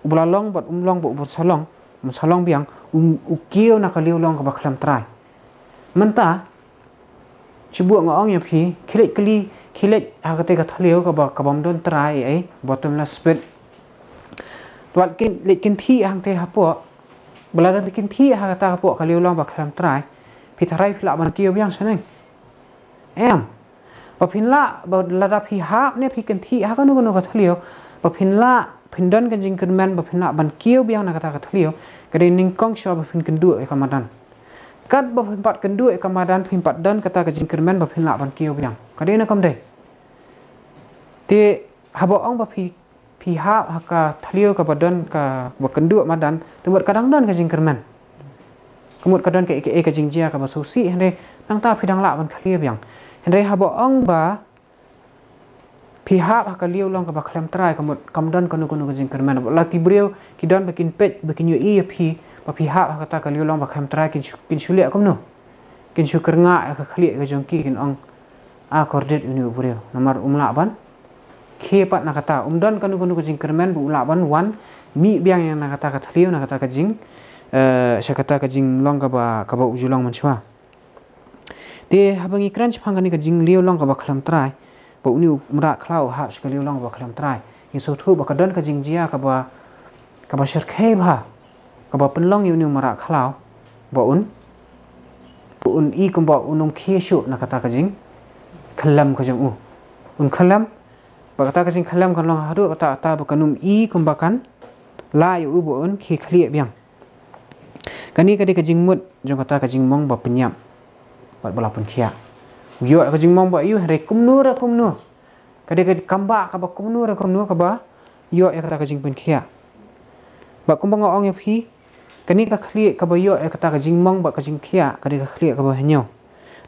uba la long bad um long bad uba sa long, um sa long biang, u, u kiew na ka liewlong kaba khlem trai. Mynta shu buh nga ong ïa phi, khie leit kylli, khie leit ha kata ka thliew kaba, kabym don trai ei, bottomless pit. Wat kin leit kynthih hangta hapoh. Ba lada phi kynthih ha kata hapoh ka liewlong ba khlem trai, phi tharai phi lah ban kiew biang shaneng? Em. Ba phin lah, ba lada phi hap ne phi kynthih ha kano kano ka thliew, ba phin lah, phin don ka jingkyrmen ba phin lah ban kiew biang na kata ka thliew, ka dei nyngkong shuwa ba phin kynduh ïa ka madan. Katba phin pat kynduh ïa ka madan, phin pat don kata ka jingkyrmen ba phin lah ban kiew biang. Ka dei ne kam dei? Te haba ong ba phi, phi hap ha ka thliew kaba don ka, ba kynduh madan, te mut ka dang don ka jingkyrmen. Ka mut ka don ka, ka, ka jingjia kaba sngewsih, hynrei nangta phi dang lah ban khlieh biang. Hynrei haba ong ba phi hap ha ka liewlong kaba khlem trai, ka mut kam don kano kano ka jingkyrmen. La ki briew ki don ba kin peit, ba kin ïohi ïa phi ba phi hap ha kata ka liewlong ba khlem trai, kin shu, kin shu leh kumno? Kin shu kyrngah ïa ka khlieh ka jong ki, kin ong, a kordit une u briew, namar um lah ban khie pat na kata, um don kano kano ka jingkyrmen ba u lah ban wan mih biang ïa na kata ka thliew, na kata ka jing, eh, sha kata ka jinglong kaba, kaba u ju long mynshuwa. Te haba ngi kren shaphang kane ka jingliewlong kaba khlem trai, ba une u mrad khlaw u hap sha ka liewlong kaba khlem trai, ngi sngewthuh ba ka don ka jingjia kaba, kaba shyrkhei bha kaba pynlong ïa une u mrad khlaw ba un, ba un i kumba un ym khie shuh na kata ka jingkhyllem ka jong u. Un khyllem, ba kata ka jingkhyllem kan long haduh katta katta ba kan ym i kumba kan lah ïa u ba un khie khlieh biang. Kane ka dei ka jingmut jong kata ka jingmong ba pynïap bad ba la pynkhiah. U ïoh ka jingmong ba ïoh, hynrei kumno re kumno, ka dei ka kambah kaba kumno re kumno kaba ïoh ïa kata ka jingpynkhiah. Bad kumba nga ong ïa phi, kane ka khlieh kaba ïoh ïa kata ka jingmong bad ka jingkhiah, ka dei ka khlieh kaba hynñiew.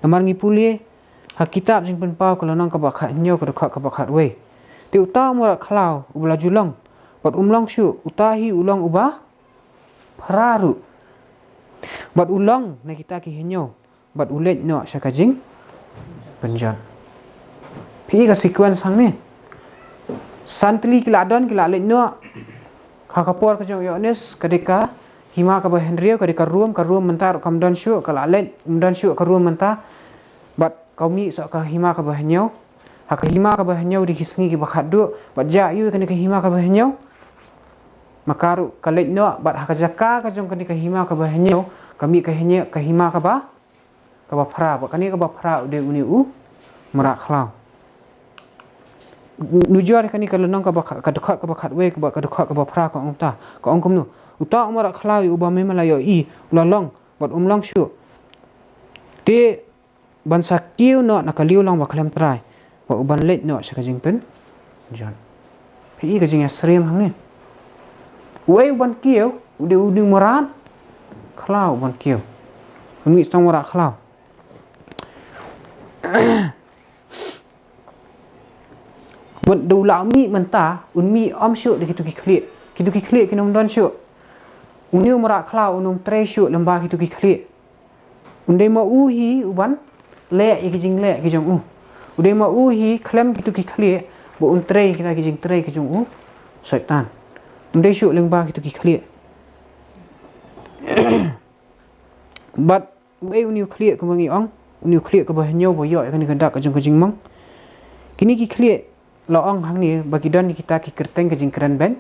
Namar ngi pule ha kitab Jingpynpaw ka lynnong kaba khathynñiew, ka dkhot kaba khatwei, te uta u mrad khlaw uba la ju long bad um long shuh, uta hi u long uba phra ruh. Bad u long na kita ki hynñiew bad u leit noh sha ka jingpynjot. Phi i ka sequence hangne. San tylli ki la don, ki la leit noh. Ha ka por ka jong u Ïoannis, ka dei ka hima kaba hynriew, ka dei ka Rom, ka Rom mynta ruh kam don shuh, ka la leit, um don shuh ka Rom mynta. Bad ka mih sha ka hima kaba hynñiew. Ha ka hima kaba hynñiew dei ki sngi kiba khatduh, bad jia ïa kane ka hima kaba hynñiew, ma ka ruh ka leit noh, bad ha ka jaka ka jong kane ka hima kaba hynñiew ka mih ka hynñiew, ka hima kaba, kaba phra, bad kane kaba phra u dei une u mrad khlaw. Nujor kane ka lynnong kaba kha-, ka dkhot kaba khatwei, kaba, ka dkhot kaba phra ka ong ta, ka ong kumno? Uta u mrad khlaw ïa uba me me la ïohi u la long bad um long shuh, te ban sa kiew noh na ka liewlong ba khlem trai, bad u ban leit noh sha ka jingpynjot. Phi i ka jingïasyriem hangne. Uei u ban kiew? U dei une u mrad khlaw u ban kiew. U mih tang mrad khlaw. Mut da u la mih mynta, un mih ym shuh da kito ki khlieh. Kito ki khlieh kin ym don shuh. Une u mrad khlaw un ym trei shuh lyngba kito ki khlieh. Un dei ma u hi u ban leh ïa ki jingleh ki jong u. Un dei ma u hi khlem kito ki khlieh ba un trei kita ki jingtrei ki jong u Soitan. Un dei shuh lyngba kito ki khlieh. Bad uei une u khlieh kumba ngi ong, une u khlieh kaba hynñiew ba ïoh ïa kane ka dak ka jong ka jingmong? Kine ki khlieh la ong hangne ba ki don kita ki kyrteng ka jingkren beiñ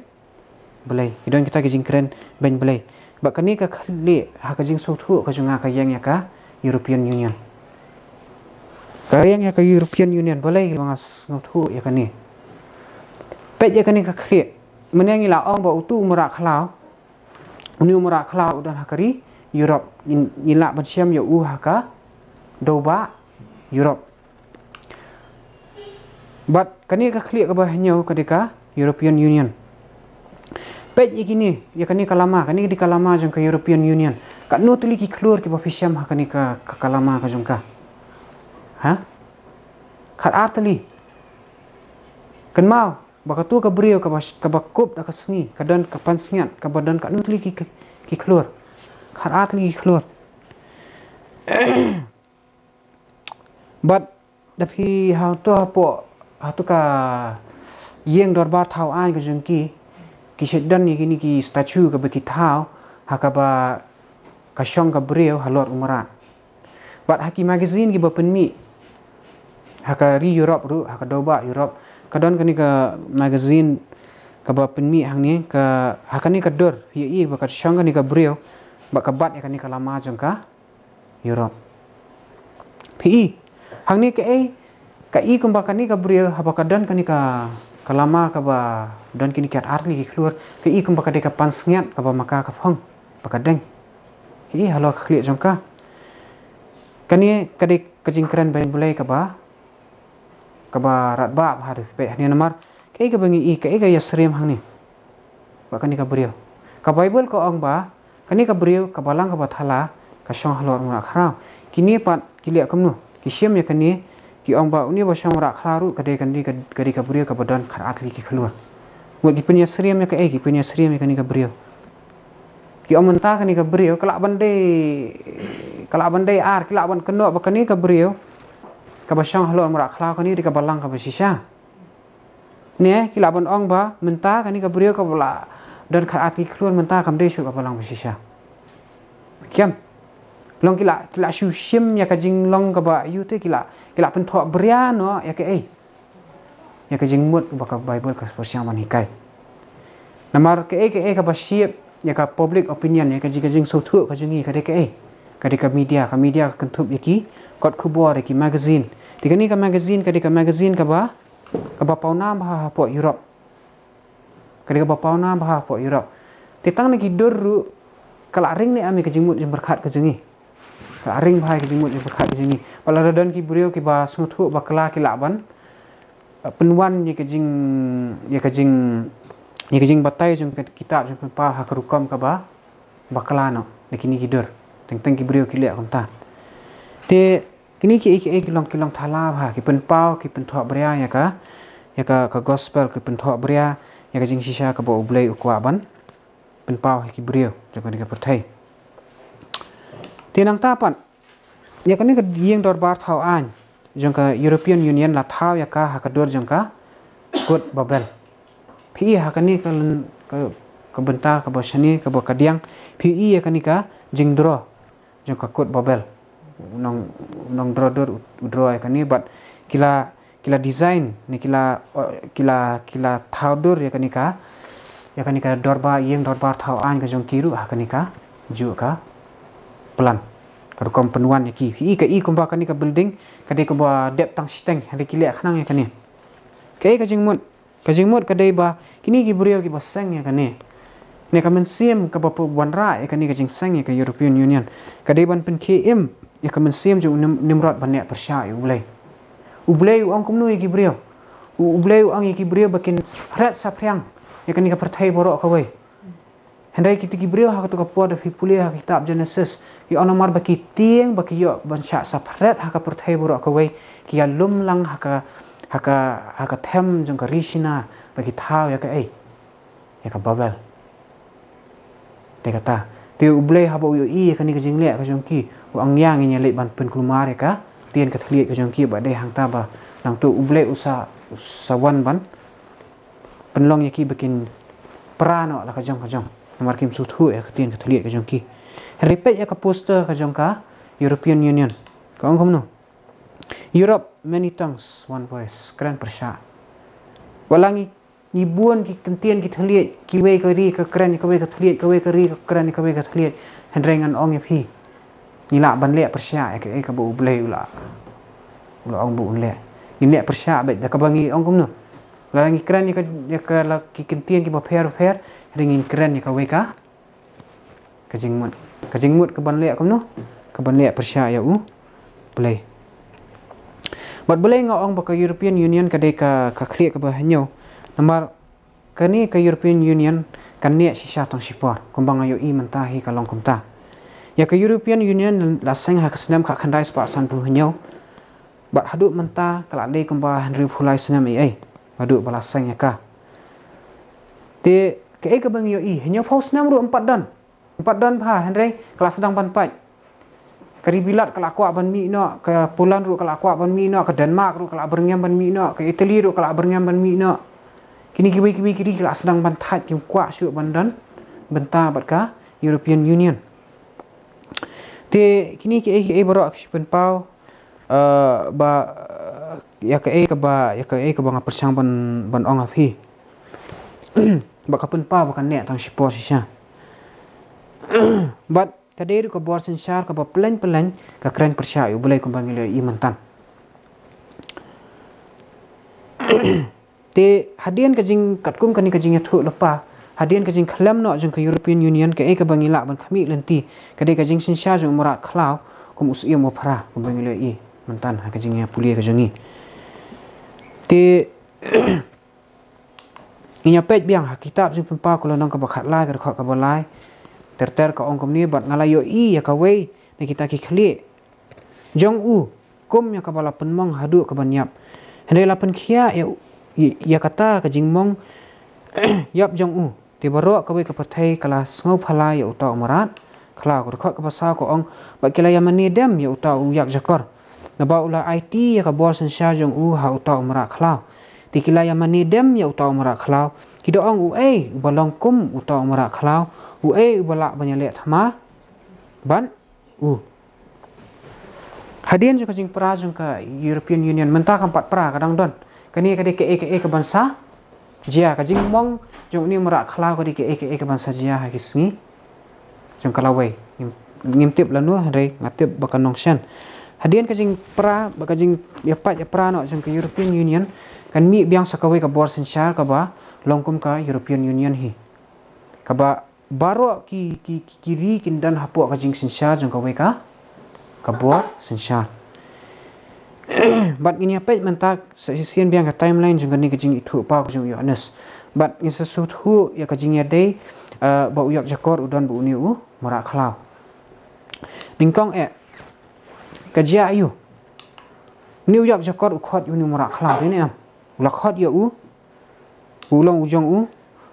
Blei. Ki don kita ki jingkren beiñ Blei. Ba kane ka khlieh ha ka jingsngewthuh ka jong nga ka ïeng ïa ka European Union. Ka ïeng ïa ka European Union, balei ba nga sngewthuh ïa kane. Peit ïa kane ka khlieh. Mynne ngi la ong ba utu u mrad khlaw, une u mrad khlaw u don ha ka ri Europe. Ngin, ngin lah ban shem ïa u ha ka dewbah Europe. Bad kane ka khlieh kaba hynñiew ka dei ka European Union. Peit ïa kine, ïa kane ka lama, kane ka dei ka lama jong ka European Union. Katno tylli ki khlur kiba phi shem ha kane ka, ka, ka lama ka jong ka. Ha? Khatar tylli. Kynmaw ba katu ka briew kaba, kaba kup da ka sngi, ka don ka pansngiat, kaba don katno tylli ki, ki, ki khlur. Khatar tylli ki khlur. Bad da phi hangto hapoh, hato ka ïing dorbar thaw aiñ ka jong ki, ki shu don ïa kine ki statue kaba ki thaw ha kaba ka shong ka briew halor u mrad. Bad ha ki magazine kiba pynmih ha ka ri Europe ruh, ha ka dewbah Europe, ka don kane ka magazine kaba pynmih hangne, ka, ha kane ka dur ïa i ba ka shong kane ka briew bad ka bat ïa kane ka lama jong ka Europe. Phi i, hangne kaei, ka i kumba kane ka briew haba ka don kane ka, ka lama kaba don kine ki khatar tylli ki khlur, ka i kumba ka dei ka pansngiat kaba ma ka ka phong ba ka deng. Phi i halor ka khlieh jong ka. Kane ka dei ka jingkren beiñ Blei kaba, kaba radbah bha ruh. Peit hangne namar kaei kaba ngi i, kaei ka ïasyriem hangne ba kane ka briew. Ka Baibl ka ong ba kane ka briew, ka balang kaba thala, ka shong halor u mrad khraw. Kine pat ki leh kumno? Ki shim ïa kane, ki ong ba une ba shong mrad khraw ruh ka dei, ka dei, ka dei ka briew kaba don khatar tylli ki khlur. Mut ki pynïasyriem ïa kaei? Ki pynïasyriem ïa kane ka briew. Ki ong mynta kane ka briew ka lah ban dei, ka lah ban dei ar, ki lah ban kynnoh ba kane ka briew kaba shong halor u mrad khraw kane dei ka balang kaba shisha. Ne ki lah ban ong ba mynta kane ka briew kaba la don khatar tylli ki khlur mynta kam dei shuh ka balang ba shisha. Kham long, ki lah, ki lah shu shim ïa ka jinglong kaba ïoh te, ki lah, ki lah pynthoh bria noh ïa kaei, ïa ka jingmut ba ka Baibl ka pyrshang ban hikai. Namar kaei kaei kaba shape ïa ka public opinion, ïa ka jing, ka jingsngewthuh ka jong ngi, ka dei kaei? Ka dei ka media. Ka media ka kynthup ïa ki kot khubor, ïa ki magazine. Te kane ka magazine ka dei ka magazine kaba, kaba pawnam bha hapoh Europe. Ka dei kaba pawnam bha hapoh Europe. Te tang na ki dur ruh ka la ring ne em ïa ka jingmut jingpyrkhat ka jong ngi. Ka la ring bha ïa ka jingmut jingpyrkhat ka jong ngi. Ba lada don ki briew kiba sngewthuh bakla, ki lah ban, eh, pynwan ïa ka jing, ïa ka jing, ïa ka jingbatai jong ka kitab jong ka pynpaw ha ka rukom kaba bakla noh na kine ki dur. Teng teng ki briew ki leh kumta. Te kine kiei kiei ki long, ki long thala bha, ki pynpaw, ki pynthoh bria ïa ka, ïa ka, ka gospel, ki pynthoh bria ïa ka jingshisha kaba U Blei u kwah ban pynpaw ha ki briew jong kane ka pyrthei. Te nangta pat, ïa kane ka ïing dorbar thaw aiñ jong ka European Union la thaw ïa ka ha ka dur jong ka kut Babel. Phi i ha kane ka, ka, ka bynta kaba shane, kaba kadiang, phi i ïa kane ka jingdro jong ka kut Babel. U nong, u nongdro dur u dro ïa kane, bad ki la, ki la design ne ki la, eh, ki la, ki la thaw dur ïa kane ka, ïa kane ka dorbar, ïing dorbar thaw aiñ ka jong ki ruh ha kane kajuh ka plan, ka rukom pynwan ïa ki. Phi i, ka i kumba kane ka building ka dei kaba dep tang shiteng, hynrei ki leh khnang ïa kane. Kaei ka jingmut? Ka jingmut ka dei ba kine ki briew kiba seng ïa kane, ne ka mynsiem kaba pynwanrah ïa kane ka jingseng ïa ka European Union, ka dei ban pynkhie im ïa ka mynsiem jong u Nim-, Nimrod ban neh pyrshah ïa U Blei. U Blei u ong kumno ïa ki briew? U, U Blei u ong ïa ki briew ba kin saphriang ïa kane ka pyrthei baroh kawei. Hynrei kito ki briew ha kato ka por, da phi pule ha ka kitab Genesis, ki ong namar ba ki tieng ba ki ïoh ban shah saphriang ha ka pyrthei baroh kawei, ki ïalum lang ha ka, ha ka, ha ka them jong ka ri Shinar, ba ki thaw ïa kaei? Ïa ka Babel. Te kata, te U Blei haba u ïohi ïa kane ka jingleh ka jong ki, u ong, ïa, ngin ïa leit ban pynkulmar ïa ka ktien ka thylliej ka jong ki, ba dei hangta ba nangta U Blei u sa, u sa wan ban pynlong ïa ki ba kin pra noh la ka jong ka jong, namar kim sngewthuh ïa ka ktien ka thylliej ka jong ki. Hynrei peit ïa ka poster ka jong ka European Union, ka ong kumno? Europe, many tongues, one voice. Kren pyrshah. Wat la ngi, ngi bun ki kyntien ki thylliej, kiwei ka ri ka kren ïa kawei ka thylliej, kawei ka ri ka kren ïa kawei ka thylliej. Hynrei ngan ong ïa phi, ngi lah ban leh pyrshah ïa kaei kaba U Blei u la, u la ong ba un leh. Ngi leh pyrshah beit da kaba ngi ong kumno. Lada ngi kren ïa ka, ïa ka la ki kyntien kiba pher pher, hynrei ngin kren ïa kawei ka, ka jingmut. Ka jingmut kaban leh kumno? Kaban leh pyrshah ïa U Blei. Bad balei nga ong ba ka European Union ka dei ka, ka khlieh kaba hynñiew? Namar kane ka European Union kan neh shisha tang shipor, kumba nga ïohi mynta hi ka long kumta. Ïa ka European Union la seng ha ka snem khatkhyndai spah sanphew hynñiew. Bad haduh mynta ka la dei kumba hynriewphew lai snem ei ei haduh ba la seng ïa ka. Te kaei kaba ngi ïohi, hynñiewphew snem ruh em pat don. Em pat don bha, hynrei ka la sdang ban pait. Ka ri Bilat ka la kwah ban mih noh, ka Poland ruh ka la kwah ban mih noh, ka Denmark ruh ka la byrngem ban mih noh, ka Italy ruh ka la byrngem ban mih noh. Kine kiwei kiwei ki ri ki la sdang ban thait, kim kwah shuh ban don bynta bad ka European Union. Te kine kiei kiei baroh ki pynpaw, eh, ba, eh, ïa kaei kaba, ïa kaei kaba nga pyrshang ban, ban ong ha phi. Ba ka pynpaw ba ka neh tang shipor shisha. Bad ka dei ruh ka bor synshar kaba pylleng pylleng ka kren pyrshah ïa U Blei kumba ngi la ïohi myntan. Te hadien ka jing, katkum kane ka jingïathuhlypa, hadien ka jingkhlem noh jong ka European Union, kaei kaba ngi lah ban khmih lynti ka dei ka jingsynshar jong u mrad khlaw kum u syiem u phra, kumba ngi la ïohi myntan ha ka jingïapule ka jong ngi. Te ngin ïa peit biang ha kitab Jingpynpaw ka lynnong kaba khatlai, ka dkhot kaba lai ter ter, ka ong kumne: Bad nga la ïohi ïa kawei na kita ki khlieh jong u kum ïa kaba la pynmong haduh kaban ïap, hynrei la pynkhiah ïa, ïa kata ka jingmong ïap jong u. Te baroh kawei ka pyrthei ka la sngewphylla ïa uta u mrad khlaw. Ka dkhot kaba saw ka ong: Bad ki la ïamane dem ïa uta u ïakjakor, naba u la aiti ïa ka bor synshar jong u ha uta u mrad khlaw. Te ki la ïamane dem ïa uta u mrad khlaw, ki da ong: Uei uba long kum uta u mrad khlaw? Uei uba lah ban ïaleh thma bad u? Hadien jong ka jingpra jong ka European Union, mynta kam pat pra, ka dang don. Kane ka dei kaei kaei kaban sa jia, ka jingmong jong une u mrad khlaw ka dei kaei kaei kaban sa jia ha ki sngi jong ka lawei. Ngim, ngim tip lano, hynrei nga tip ba kan nongshun. Hadien ka jingpra, ba ka jingïapait ïapra noh jong ka European Union, kan mih biang sa kawei ka bor synshar kaba long kum ka European Union hi, kaba baroh ki, ki, ki, ki ri kin don hapoh ka jingsynshar jong kawei ka, ka bor synshar. Bad ngin ïa peit mynta sa shisien biang ka timeline jong kane ka jingithuhpaw ka jong u Ïoannis. Bad ngin sa sngewthuh ïa ka jingïadei, eh, ba u ïakjakor u don bad une u mrad khlaw. Nyngkong eh, ka jia aïu? Une u ïakjakor u khot ïa une u mrad khlaw, dei ne em? U la khot ïa u, u long u jong u.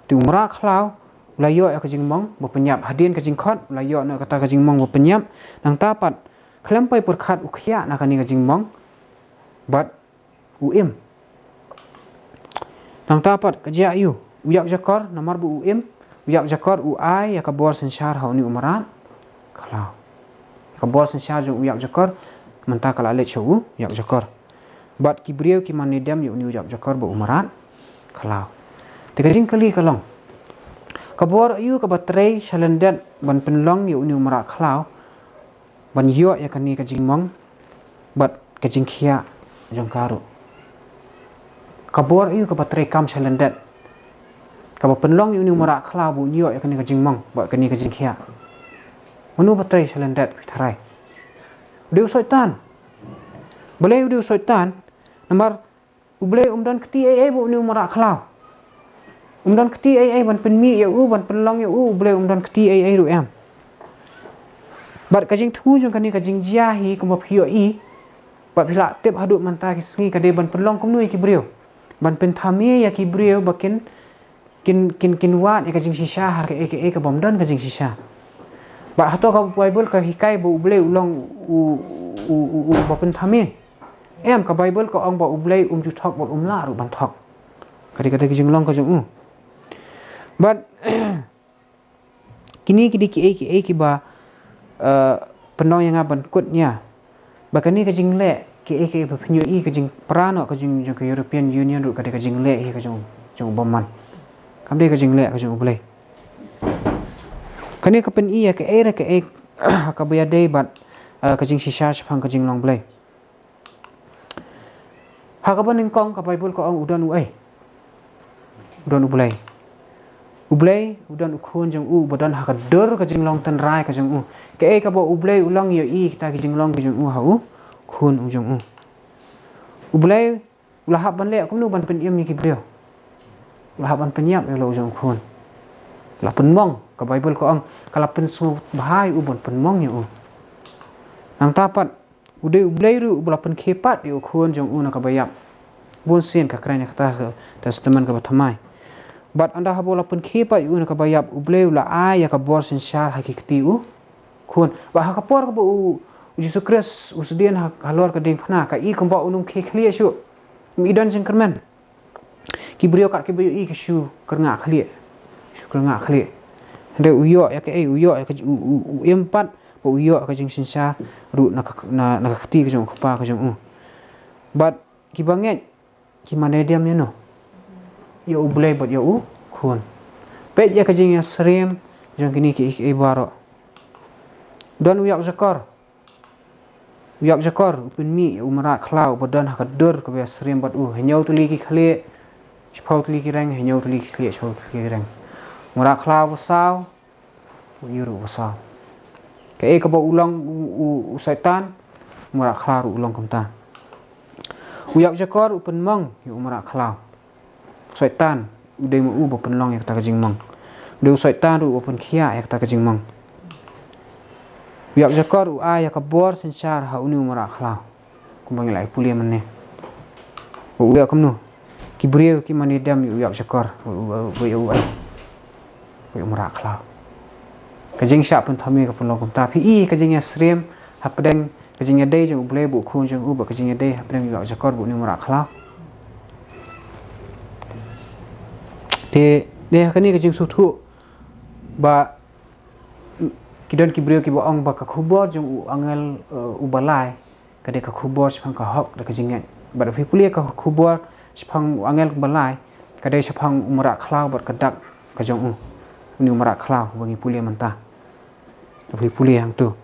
Te u mrad khlaw u la ïoh ïa ka jingmong ba pynïap. Hadien ka jingkhot u la ïoh noh kata ka jingmong ba pynïap. Nangta pat, khlem poi pyrkhat u khiah na kane ka jingmong bad u im. Nangta pat ka jia aïu? U ïakjakor, namar ba u im, u ïakjakor u ai ïa ka bor synshar ha une u mrad khlaw. Ka bor synshar jong u ïakjakor mynta ka la leit sha u ïakjakor. Bad ki briew ki mane dem ïa une u ïakjakor bad u mrad khlaw. Te ka jingkylli ka long, ka bor aïu kaba trei sha lyndet ban pynlong ïa une u mrad khlaw ban ïoh ïa kane ka jingmong bad ka jingkhiah jong ka ruh? Ka bor aïu kaba trei kam sha lyndet kaba pynlong ïa une u mrad khlaw ba un ïoh ïa kane ka jingmong bad kane ka jingkhiah? Mano ba trei sha lyndet, phi tharai? U dei u Soitan. Balei u dei u Soitan? Namar U Blei um don kti ei ei bad une u mrad khlaw. Um don kti ei ei ban pynmih ïa u, ban pynlong ïa u, U Blei um don kti ei ei ruh em. Bad ka jingthmu jong kane ka jingjia hi, kumba phi ïohi, bad phi lah tip haduh mynta ki sngi, ka dei ban pynlong kumno ïa ki briew? Ban pynthame ïa ki briew ba kin, kin, kin, kin wad ïa ka jingshisha ha kaei kaei kabym don ka jingshisha. Bad hato ka Baibl ka hikai ba U Blei u long u, u, u, u ba pynthame? Em, ka Baibl ka ong ba U Blei um ju thok bad um lah ruh ban thok. Ka dei kata ka jinglong ka jong u. Bad kine ki dei kiei kiei kiba, eh, pynlong ïa nga ban kut nia ba kane ka jingleh Kaei kaei ba phin ïohi ka jingpra noh ka jong ka European Union ruh ka dei ka jingleh hi ka jong u bymman. Kam dei ka jingleh ka jong U Blei. Kane ka pyni ïa kaei re kaei ha kaba ïadei bad ka jingshisha shaphang ka jinglong Blei. Ha kaba nyngkong ka Baibl ka ong u don uei? U don U Blei. U Blei u don u Khun jong u uba don ha ka dur ka jinglong tynrai ka jong u. Kaei kaba U Blei u long ïohi kita ki jinglong ki jong u ha u Khun u jong u. U Blei u la hap ban leh kumno ban pynim ïa ki briew? U la hap ban pynïap ïa u Khun. U la pynmong, ka Baibl ka ong ka la pynsngewbha ïa u ban pynmong ïa u. Nangta pat u dei U Blei ruh uba la pynkhie pat ïa u Khun jong u na kaba ïap. Bun sien ka kren ïa kata ha Testament kaba thymmai. Bad ynda haba u la pynkhie pat ïa u na kaba ïap, U Blei u la ai ïa ka bor synshar ha ki kti u Khun. Bad ha ka por kaba u Jisu Khrist u sdien halor ka diengphna, ka i kumba un ym khie khlieh shuh. Um i don jingkyrmen. Ki briew kat kiba ïohi ki shu kyrngah khlieh. Shu kyrngah khlieh. Hynrei u ïoh ïa kaei, u ïoh ïa ka, u im pat ba u ïoh ka jingsynshar ruh na ka kti ka jong u Kpa ka jong u. Bad kiba ngeit ki mane dem ïa no? Ïa U Blei bad ïa u Khun. Peit ïa ka jingïasyriem jong kine kiei kiei baroh. Don u ïakjakor. U ïakjakor u pynmih ïa u mrad khlaw uba don ha ka dur kaba ïasyriem bad u. Hynñiew tylli ki khlieh, shiphew tylli ki reng, hynñiew tylli ki khlieh, shiphew tylli ki reng. U mrad khlaw uba saw, u ïa ruh uba saw. Kaei kaba u long u Soitan, u mrad khlaw ruh u long kumta. U ïakjakor u pynmong ïa u mrad khlaw. Soitan u dei ma u ba pynlong ïa kata ka jingmong. U dei u Soitan ruh uba pynkhiah ïa kata ka jingmong. U ïakjakor u ai ïa ka bor synshar ha une u mrad khlaw. Kumba ngi la ïa pule mynne. Ba u ïa kumno? Ki briew ki mane dem ïa u ïakjakor, ba ïa u ai. Ba ïa u mrad khlaw. Ka jingshah pynthame ka pynlong kumta. Phi i ka jingïasyriem hapdeng ka jingïadei jong U Blei bad u Khun jong u bad ka jingïadei hapdeng u ïakjakor bad une u mrad khlaw. Te dei ha kane ka jingsngewthuh ba ki don ki briew kiba ong ba ka khubor jong u angel uba lai ka dei ka khubor shaphang ka hok da ka jingngeit. Bad phi pule ka khubor shaphang u angel uba lai ka dei shaphang u mrad khlaw bad ka dak ka jong u. Une u mrad khlaw ba ngi pule mynta. Phi pule hangto.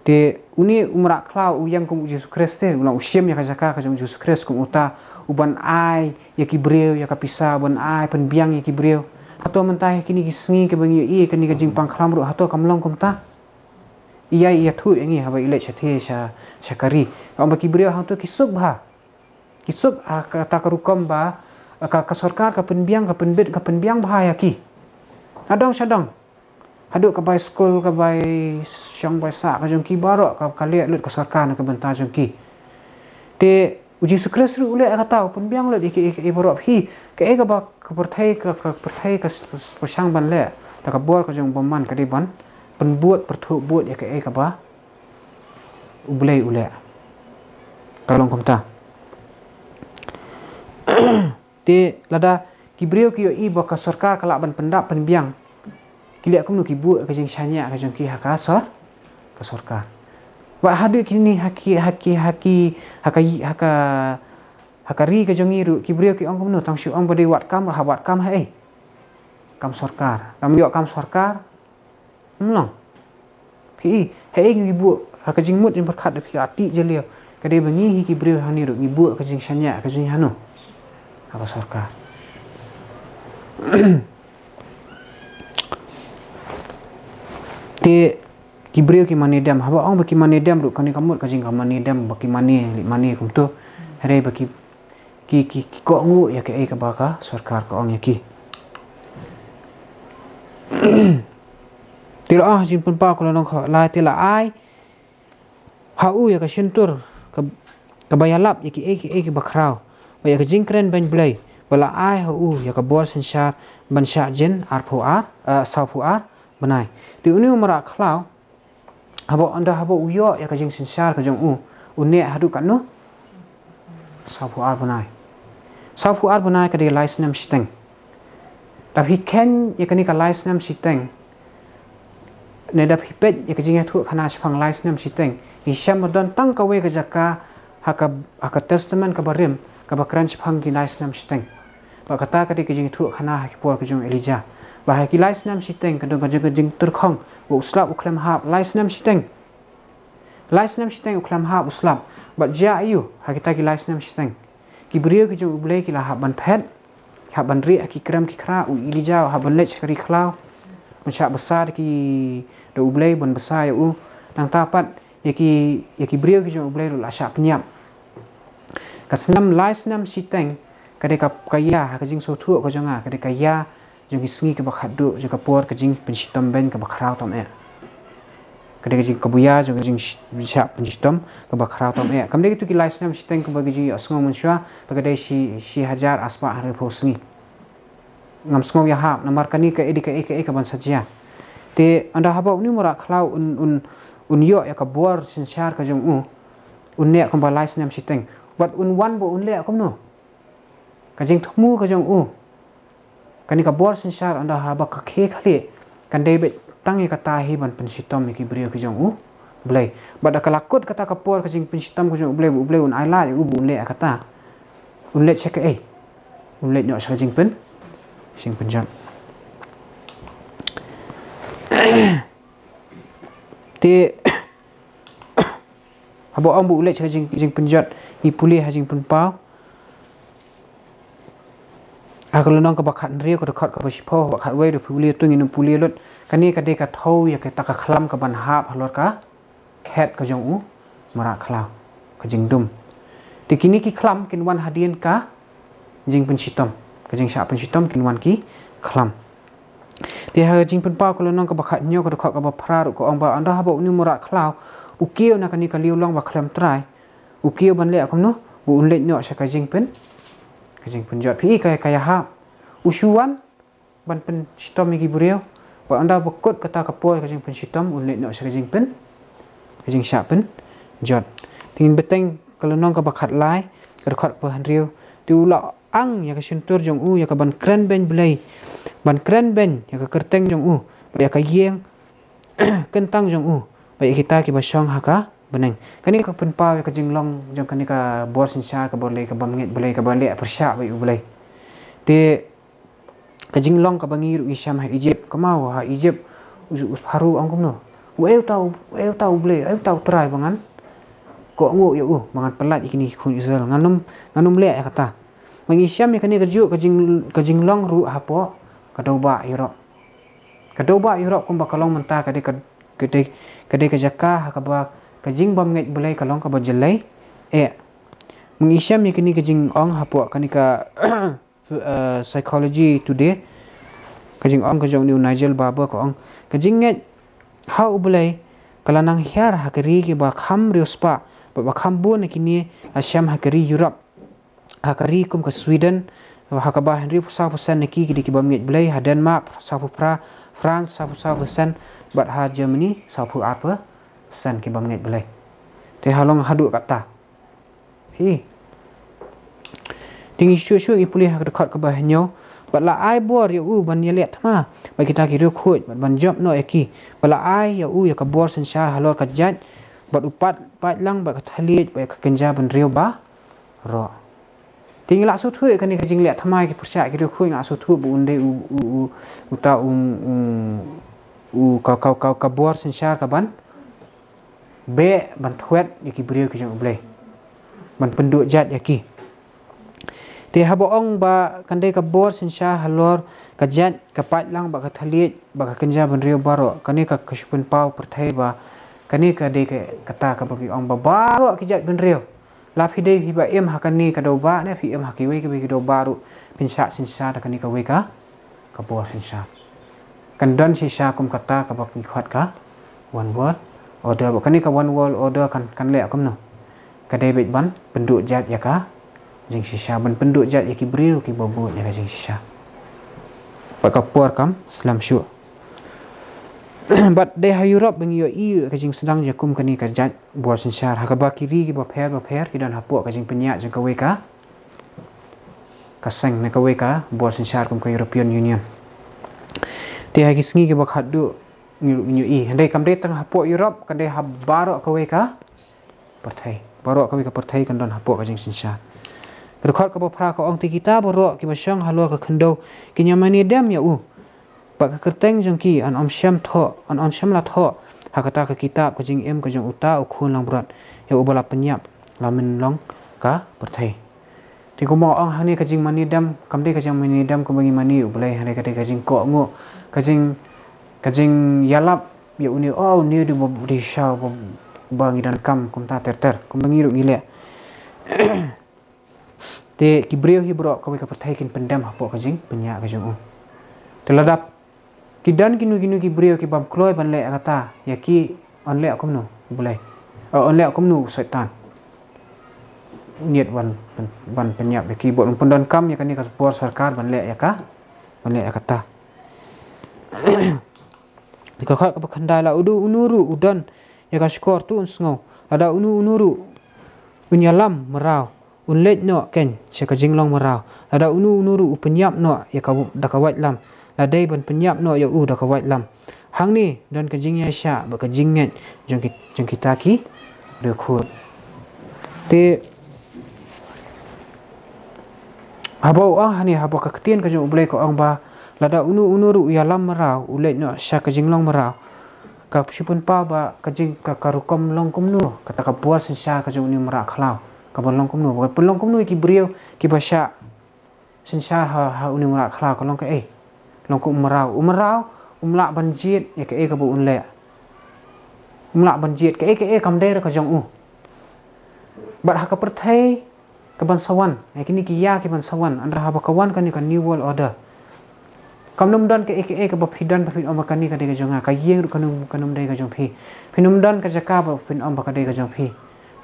Te une u mrad khlaw u ïeng kum u Jisu Khrist te, u long u shim ïa ka jaka ka jong u Jisu Khrist kum uta uban ai ïa ki briew ïa ka pisa, uban ai pynbiang ïa ki briew. Hato mynta ha kine ki sngi kiba ngi ïohi kane ka jingpang khlam ruh hato kam long kumta? Ïa ïathuh ïa ngi haba i leit shathie sha ka ri. Ong ba ki briew hangto ki suk bha. Ki suk ha kata ka rukom ba ka sorkar ka pynbiang, ka pynbit, ka pynbiang bha ïa ki. Na dong sha dong. Haduh ka bai skul, ka bai shong bai sah ka jong ki baroh ka leh lut ka sorkar na ka bynta jong ki. Te u Jisu Khrist ruh u leh kata, u pynbiang lut ïa ki, ïa ki baroh. Phi, kaei kaba ka pyrthei, ka pyrthei ka pyrshang ban leh da ka bor ka jong u bymman ka dei ban pynbud, pyrthuh bud ïa kaei kaba U Blei u leh. Ka long kumta. Te lada ki briew ki ïohi ba ka sorkar ka lah ban pyndap pynbiang, ki leh kumno? Ki buh ka jingshaniah ka jong ki ha ka sor, ka sorkar. Wat haduh kine ha ki, ha ki, ha ki, ha ka, ha ka, ha ka ri ka jong ngi ruh ki briew ki ong kumno? Tang shu ong ba dei wad kam, ha wad kam haei? Kam sorkar. Lam ïoh kam sorkar. Ym long. Phi i, haei ngi buh, ha ka jingmut jingpyrkhat da phi, ati jylliew. Ka dei ba ngi hi ki briew hangne ruh ngi buh ka jingshaniah ka jong ngi hano? Ha ka sorkar. Te ki briew ki mane dem, haba ong ba ki mane dem ruh kane ka mut ka jing ka mane dem, ba ki mane, leit mane kumto. Hynrei ba ki ki, ki, ki kohnguh ïa kaei kaba ka sorkar ka ong ïa ki. Te la ah, Jingpynpaw ka lynnong khatlai, te la ai ha u ïa ka shyntur ka, kaba ïalap ïa kiei kiei kiba khraw, bad ïa ka jingkren beiñ Blei, bad la ai ha u ïa ka bor synshar ban shah jin arphew ar, eh, sawphew ar bnai. Te une u mrad khlaw, haba, ynda haba u ïoh ïa ka jingsynshar ka jong u, u neh haduh katno? Sawphew ar bnai. Sawphew ar bnai ka dei lai snem shiteng. Da phi kheiñ ïa kane ka lai snem shiteng, ne da phi peit ïa ka jingïathuhkhana shaphang lai snem shiteng, ngi shem ba don tang kawei ka jaka ha ka, ha ka Testament kaba rim, kaba kren shaphang ki lai snem shiteng. Bad kata ka dei ka jingthoh khana ha ki por ka jong u Elijah. Bad ha ki lai snem shiteng ka don ka jong ka jingtyrkhong ba u slap u khlem hap lai snem shiteng. Lai snem shiteng u khlem hap u slap. Bad jia aiu ha kita ki lai snem shiteng? Ki briew ki jong u Blei ki la hap ban phet, hap ban rieh ha ki krem ki khrah. U Elijah u hap ban leit sha ka ri khlaw, ban shah bsa da ki, da u Blei, ban bsa ïa u. Nangta pat ïa ki, ïa ki briew ki jong u Blei ruh la shah pynïap. Ka snem, lai snem shiteng ka dei ka, ka ïa, ha ka jingsngewthuh ka jong nga, ka dei ka ïa jong ki sngi kaba khatduh jong ka por ka jingpynshitom beiñ kaba khraw tam eh. Ka dei ka jing, kaba ïa jong ka jingsh-, shah pynshitom kaba khraw tam eh. Kam dei kito ki lai snem shiteng kaba ki jingïohsngew mynshuwa, ba ka dei shi, shi hajar arspah hynriewphew sngi. Ngam sngew ïahap namar kane ka ei dei ka ei ka ei kaban sa jia. Te ynda haba une u mrad khlaw un, un, un ïoh ïa ka bor synshar ka jong u, un leh kumba lai snem shiteng. Bad un wan ba un leh kumno? Ka jingthmu ka jong u, kane ka bor synshar ynda haba ka khie khlieh, kan dei beit tang ïa kata hi ban pynshitom ïa ki briew ki jong u Blei. Bad da ka la kut kata ka por ka jingpynshitom ka jong u Blei, ba u Blei un ailad ïa u ba un leh ïa kata, un leit sha kaei? Un leit noh sha ka jingpyn, jingpynjot. Te haba ong ba u leit sha ka jing, jingpynjot, ngi pule ha Jingpynpaw, ha ka lynnong kaba khathynriew, ka dkhot kaba shiphew, ba khatwei, da pule, to ngin ym pule lut. Kane ka dei ka thew ïa kata ka khlam kaban hap halor ka khet ka jong u mrad khlaw, ka jingdum. Te kine ki khlam kin wan hadien ka jingpynshitom, ka jingshah pynshitom, kin wan ki khlam. Te ha Jingpynpaw ka lynnong kaba khathynñiew, ka dkhot kaba phra ruh ka ong ba ynda haba une u mrad khlaw u kiew na kane ka liewlong ba khlem trai, u kiew ban leh kumno? Ba un leit noh sha ka jingpyn, ka jingpynjot. Phi i ka, ka ïahap. U shu wan ban pynshitom ïa ki briew, bad ynda ba kut kata ka por ka jingpynshitom, un leit noh sha ka jingpyn, ka jingshah pynjot. Te ngin bteng ka lynnong kaba khatlai, ka dkhot kaba hynriew. Te u la ang ïa ka shyntur jong u ïa kaban kren beiñ Blei, ban kren beiñ ïa ka kyrteng jong u, bad ïa ka ïing kyntang jong u, bad ïa kita kiba shong ha ka bneng. Kane ka pynpaw ïa ka jinglong jong kane ka bor synshar kaba leh, kaba ngeit Blei, kaba leh pyrshah bad u Blei. Te ka jinglong kaba ngi ruh ngi shem ha Egypt, kynmaw, ha Egypt u, u Pharaoh ong kumno? Uei uta u, uei uta u Blei, uei uta u Trai ba ngan kohnguh ïa u, ba ngan pyllait ïa kine ki khun Israel? Ngan ym, ngan ym leh ïa kata. Ba ngi shem ïa kane kajuh ka jing, ka jinglong ruh hapoh ka dewbah Europe. Ka dewbah Europe kumba ka long mynta ka dei ka, ka dei, ka dei ka jaka ha kaba ka jingbymngeit Blei ka long kaba jyllei eh. Ba ngi shem ïa kane ka jingong hapoh kane ka, eh, Psychology Today, ka jingong ka jong une u Nigel Barber, ka ong, ka jingngeit ha u Blei ka la nang hiar ha ki ri kiba kham riewspah, bad ba kham bun na kine la shem ha ki ri Europe, ha ki ri kum ka Sweden, ha kaba hynriewphew saw percent na ki ki dei ki bymngeit Blei, ha Denmark sawphew phra, France sawphew saw percent, bad ha Germany sawphew ar percent ki bymngeit Blei. Te ha long haduh katta hi. Te ngi shu shu ngi pule ha ka dkhot kaba hynñiew. Bad la ai bor ïa u ban ïaleh thma bad kita ki riewkhuid, bad ban jop noh ïa ki. Bad la ai ïa u ïa ka bor synshar halor ka jait, bad u pat, paidlang, bad ka thylliej, bad ïa ka kynja bynriew baroh. Te ngi la sngewthuh ïa kane ka jingleh thma ïa ki pyrshah ki riewkhuid, ngi la sngewthuh ba un dei u, u, u, uta u, u, u ka, ka, ka, ka bor synshar kaban beh ban thwet ïa ki briew ki jong u Blei, ban pynduh jait ïa ki. Te haba ong ba kan dei ka bor synshar halor ka jait, ka paidlang, bad ka thylliej, bad ka kynja bynriew baroh, kane ka, ka shu pynpaw pyrthei ba kane ka dei ka, kata kaba ki ong ba baroh ki jait bynriew, la phi dei phi ba im ha kane ka dewbah ne phi im ha kiwei kiwei ki dewbah ruh, phin shah synshar da kane kawei ka, ka bor synshar. Kan don shisha kum kata kaba ngi khot ka One World Order. Bad kane ka One World Order kan, kan leh kumno? Ka dei beit ban pynduh jait ïa ka jingshisha, ban pynduh jait ïa ki briew kiba bud ïa ka jingshisha. Bad ka por kam slem shuh. Bad dei ha Europe ba ngi ïohi ïa ka jingsdang jong kum kane ka jait bor synshar, ha kaba ki ri kiba pher bapher ki don hapoh ka jingpynïaid jong kawei ka, ka seng ne kawei ka bor synshar kum ka European Union. Te ha ki sngi kiba khatduh ngi, ngi ïohi, hynrei kam dei tang hapoh Europe, ka dei ha baroh kawei ka pyrthei. Baroh kawei ka pyrthei kan don hapoh ka jingsynshar. Ka dkhot kaba phra ka ong, te kita baroh kiba shong halor ka khyndew kin ïa mane dem ïa u. Bad ka kyrteng jong ki yn ym shym thoh, yn ym shym la thoh ha kata ka kitab ka jingim ka jong uta u Khun langbrot, ïa uba la pynïap la mynlong ka pyrthei. Te kumba ong hangne ka jingmane dem, kam dei ka jingmane dem kumba ngi mane u Blei, hynrei ka dei ka jingkohnguh, ka jing, ka jingïalap ïa une, oh, une dei uba dei sha uba, uba ngi donkam kumta ter ter kumba ngi ruh ngi leh. Te ki briew hi baroh kawei ka pyrthei kin pyndem hapoh ka jingpynïaid ka jong u. Te lada ki don kino kino ki briew ki bym kloi ban leh ïa kata, ïa ki yn leh kumno u Blei? Eh, yn leh kumno u Soitan? Niat ban, ban, ban pynïap ïa ki, bad ban pyndonkam ïa kane ka bor sorkar ban leh ïa ka, ban leh ïa kata. Ka dkhot kaba khyndai, lada uno uno ruh u don ïa ka shkor, to un sngew. Lada uno uno ruh un ïalam mraw, un leit noh kein sha ka jinglong mraw. Lada uno uno ruh u pynïap noh ïa ka, da ka waitlam, la dei ban pynïap noh ïa u da ka waitlam. Hangne don ka jingïaishah bad ka jingngeit jong ki, jong kita ki riewkhuid. Te haba u ong hangne, haba ka ktien ka jong u Blei ka ong ba lada uno uno ruh u ïalam mraw, u leit noh sha ka jinglong mraw, ka shu pynpaw ba ka jing, ka, ka rukom long kumno, kata ka bor synshar ka jong une u mrad khlaw ka ban long kumno, ba ka pynlong kumno ïa ki briew kiba shah synshar ha, ha une u mrad khlaw, ka long kaei? Long kum u mraw. U mraw um lah ban jied ïa kaei kaba un leh. Um lah ban jied kaei kaei, kam dei ruh ka jong u. Bad ha ka pyrthei ka ban sa wan, ïa kine ki ïa ki ban sa wan, ynda haba ka wan kane ka New World Order, kam nym don kaei kaei kaba phi don ba phin ong ba kane ka dei ka jong nga, ka ïing ruh kan nym, kan nym dei ka jong phi. Phin nym don ka jaka ba phin ong ba ka dei ka jong phi.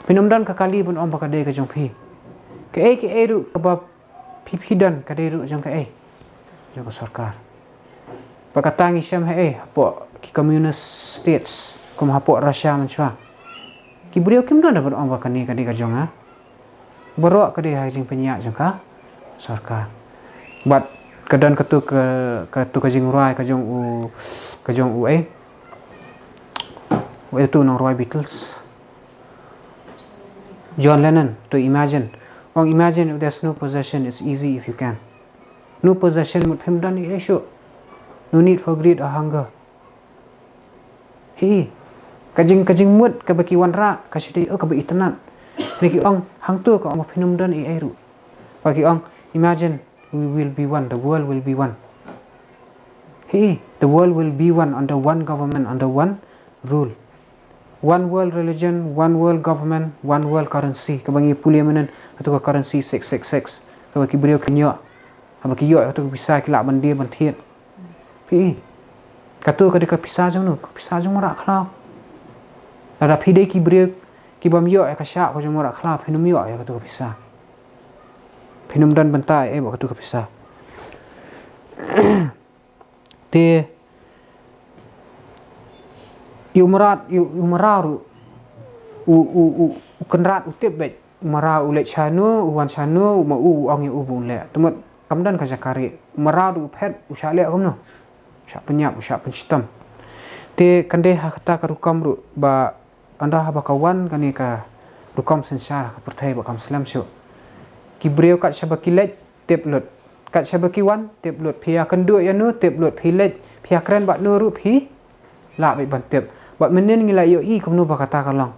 Phin nym don ka kali ban ong ba ka dei ka jong phi. Kaei kaei ruh kaba phi, phi don ka dei ruh jong kaei? Jong ka sorkar. Bad kata ngi shem haei hapoh ki communist states, kum hapoh Russia mynshuwa. Ki briew kim don da ban ong ba kane ka dei ka jong nga. Baroh ka dei ha ka jingpynïaid jong ka sorkar. Bad ka don katu ka, katu ka jingrwai ka jong u, ka jong u, eh, uei utu u nongrwai Beatles, John Lennon, to imagine. Ong, imagine if there's no possession, it's easy if you can. No possession, mut phim don ei ei shuh. No need for greed or hunger. Hi, ka jing, ka jingmut kaba ki wanrah ka shu dei, oh, kaba itynnad. Hynrei ki ong hangtu ka ong ba phin nym don ei ei ruh. Ba ki ong, imagine we will be one, the world will be one. Hi, the world will be one under one government, under one rule. One world religion, one world government, one world currency. Kaba ngi pule mynhynnin, katu ka currency six six six. Kaba ki briew kin ïoh. Haba ki ïoh katu ka pisa ki lah ban die ban thied. Phi i, katu ka dei ka pisa jong no, ka pisa jong u mrad khlaw. Lada phi dei ki briew ki bym ïoh ïa ka shah ka jong u mrad khlaw, phin nym ïoh ïa katu ka pisa. Phin nym don bynta ei ei bad katu ka pisa. Te ïa u mrad, ïa u mraw ruh u, u, u, u kynrad u tip beit. U mraw u leit shano, u wan shano, u ma u, u ong ïa u ba un leh. Te mut kam don ka jaka rieh. U mraw ruh u phet, u shah leh kumno? U shah pynïap, u shah pynshitom. Te kan dei ha kata ka rukom ruh ba ynda haba ka wan kane ka rukom synshar ha ka pyrthei ba kam slem shuh. Ki briew kat shaba ki leit tip lut. Kat shaba ki wan tip lut. Phi ïakynduh ïano tip lut. Phi leit, phi ïakren bad no ruh phi lah beit ban tip. Bad mynhynnin ngi la ïohi kumno ba kata ka long.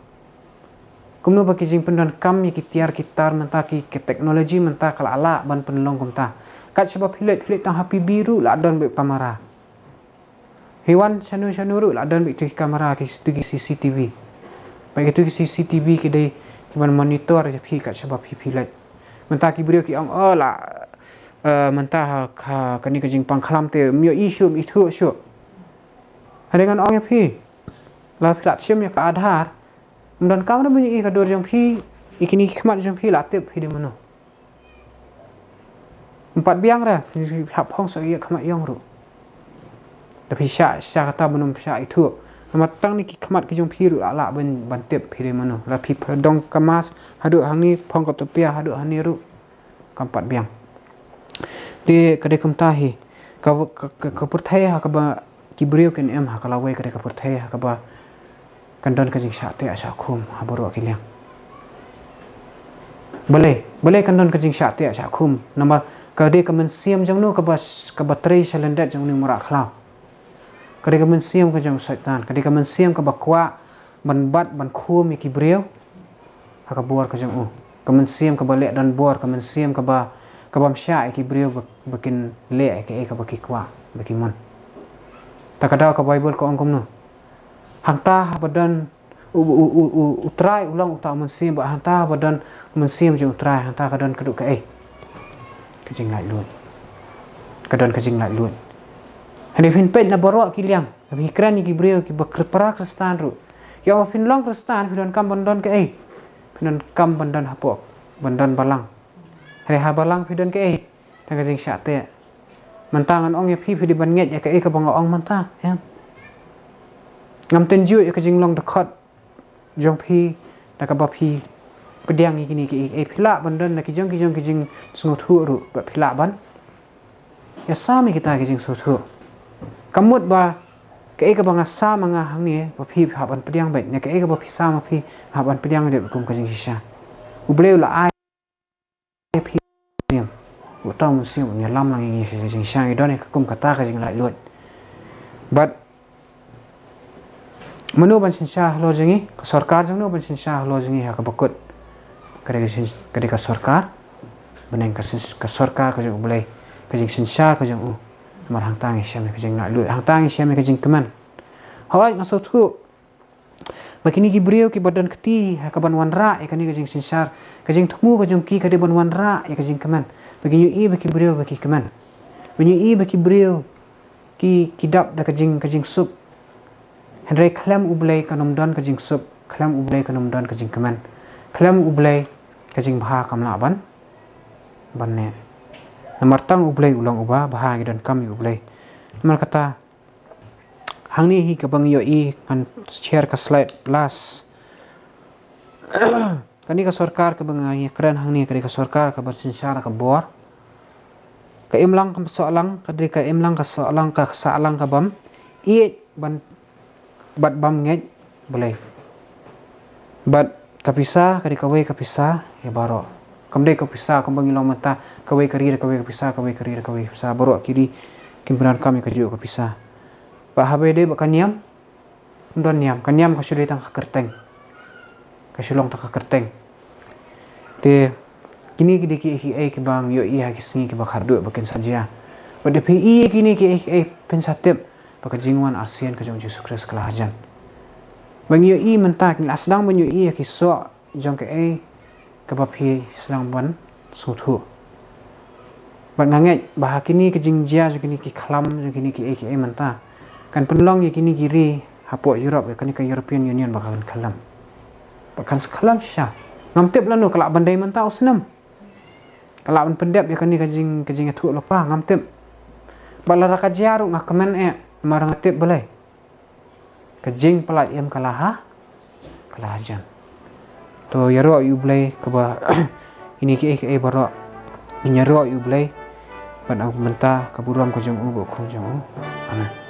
Kumno ba ki jingpyndonkam ïa ki tiar ki tar mynta, ki, ki technology mynta ka la lah ban pynlong kumta. Kat shaba phi leit, phi leit tang ha P B ruh la don beit kamera. Phi wan shano shano ruh la don beit tu ki kamera, ki, tu ki C C T V. Bad kitu ki C C T V ki dei ki ban monitor ïa phi kat shaba phi, phi leit. Mynta ki briew ki ong, oh, la, eh, mynta ha, ha kane ka jingpang khlam te ym ïohi shuh, ym ithuh shuh. Hynrei ngan ong ïa phi, lada phi la shim ïa ka Aadhaar, ym donkam re ban ïohi ka dur jong phi, ïa kine ki khmat jong phi la tip phi dei mano. Ym pat biang re, phi hap phong sa ïa ka khmat ïong ruh. Da phi shah, shah kata ban ym shah ithuh. Namar tang ne ki khmat ki jong phi ruh la lah ban, ban tip phi dei mano. Lada phi dong ka mask haduh hangne, phong ka tupia haduh hangne ruh kam pat biang. Te ka dei kumta hi ka, ka, ka, ka pyrthei ha kaba ki briew kin im ha ka lawei, ka dei ka pyrthei ha kaba kan don ka jingshah teh shah khum ha baroh ki liang. Balei, balei kan don ka jingshah teh shah khum? Namar ka dei ka mynsiem jong u kaba, kaba trei sha lyndet jong u marah khlaw. Ka dei ka mynsiem ka jong u Soitan, ka dei ka mynsiem kaba kwah ban bat ban khum ïa ki briew ha ka bor ka jong u. Ka mynsiem kaba leh don bor, ka mynsiem kaba, kaba ym shah ïa ki briew ba, ba kin leh ïa kaei kaba ki kwah, ba ki mon. Ta ka daw ka Baibl ka ong kumno? Hangta haba don u, u, u, u, u Trai u long uta u mynsiem, bad hangta haba don u mynsiem jong u Trai, hangta ka don ka duk kaei? Ka jinglaitluid. Ka don ka jinglaitluid. Hynrei phin peit na baroh ki liang, haba phi kren ïa ki briew kiba kri-, para Khristan ruh. Ïa, haba phin long Khristan, phi donkam ban don kaei? Phi donkam ban don hapoh, ban don balang. Hynrei ha balang phi don kaei? Tang ka jingshah teh. Mynta ngan ong ïa phi, phi dei ban ngeit ïa kaei kaba nga ong mynta, em? Ngam tynjuh ïa ka jinglong dkhot jong phi da kaba phi pdiang ïa kine kiei kiei. Phi lah ban don da ki jong ki jong ki jingsngewthuh ruh, bad phi lah ban ïasam ïa kita ki jingsngewthuh. Ka mut ba kaei kaba nga sam ma nga hangne, ba phi hap ban pdiang beit, ne kaei kaba phi sam ma phi, hap ban pdiang beit kum ka jingshisha. U Blei u la ai ïa phi mynsiem. Uta u mynsiem un ïalam lang ïa ngi sha ka jingshisha, ngi don ïa ka kum kata ka jinglaitluid. Bad mano ban synshar halor jong ngi? Ka sorkar jong no ban synshar halor jong ngi ha kaba kut? Ka dei ka syn-, ka dei ka sorkar. Bneng ka syn-, ka sorkar ka jong U Blei, ka jingsynshar ka jong u. Namar hangta ngi shem ïa ka jinglaitluid, hangta ngi shem ïa ka jingkmen. Hooid, nga sngewthuh ba kine ki briew kiba don kti ha kaban wanrah ïa kane ka jingsynshar, ka jingthmu ka jong ki ka dei ban wanrah ïa ka jingkmen, ba kin ïohi ba ki briew ba ki kmen, ban ïohi ba ki briew ki, ki dap da ka jing, ka jingsuk. Hynrei khlem U Blei kan ym don ka jingsuk, khlem U Blei kan ym don ka jingkmen, khlem U Blei ka jingbha kam lah ban, ban neh. Namar tang U Blei u long uba bha, ngi donkam ïa U Blei. Namar kata, hangne hi kaba ngi ïohi, ngan share ka slide last. Kane ka sorkar kaba nga ïakren hangne, ka dei ka sorkar kaba synshar ka bor. Ka imlang ka sahlang, ka dei ka imlang ka sahlang, ka sahlang ka bym ïeit ban, bad bym ngeit Blei. Bad ka pisa ka dei kawei ka pisa ïa baroh. Kam dei ka pisa kumba ngi long mynta, kawei ka ri da kawei ka pisa, kawei ka ri da kawei ka pisa. Baroh ki ri kin pyndonkam ïa kajuh ka pisa. Bad haba ïadei bad ka niam, ym don niam, ka niam ka shu dei tang ka kyrteng. Ka shu long tang ka kyrteng. Te kine ki dei kiei kiei kiba ngi ïohi ha ki sngi kiba khatduh ba kin sa jia. Bad da phi ïohi kine kiei kiei phin sa tip ba ka jingwan arsien ka jong U Jisu Khrist ka la hajan. Ba ngi ïohi mynta, ngi la sdang ban ïohi ïa ki soh jong kaei kaba phi sdang ban sngewthuh. Bad nga ngeit ba ha kine ki jingjia jong kine ki khlam jong kine kiei kiei mynta, kan pynlong ïa kine ki ri hapoh Europe, ïa kane ka European Union ba kan khlem, ba kan sa khlem shisha. Ngam tip lano, ka lah ban dei mynta u snem. Ka lah ban pyndep ïa kane ka jing, ka jingïathuhlypa, ngam tip. Bad lada ka jia ruh nga kmen eh, namar nga tip balei. Ka jingpyllait im ka la ha, ka la hajan. To ïaroh ïa U Blei kaba kine kiei kiei baroh ngin ïaroh ïa U Blei, bad na ka bynta ka burom ka jong u bad ka khun jong u. Amen.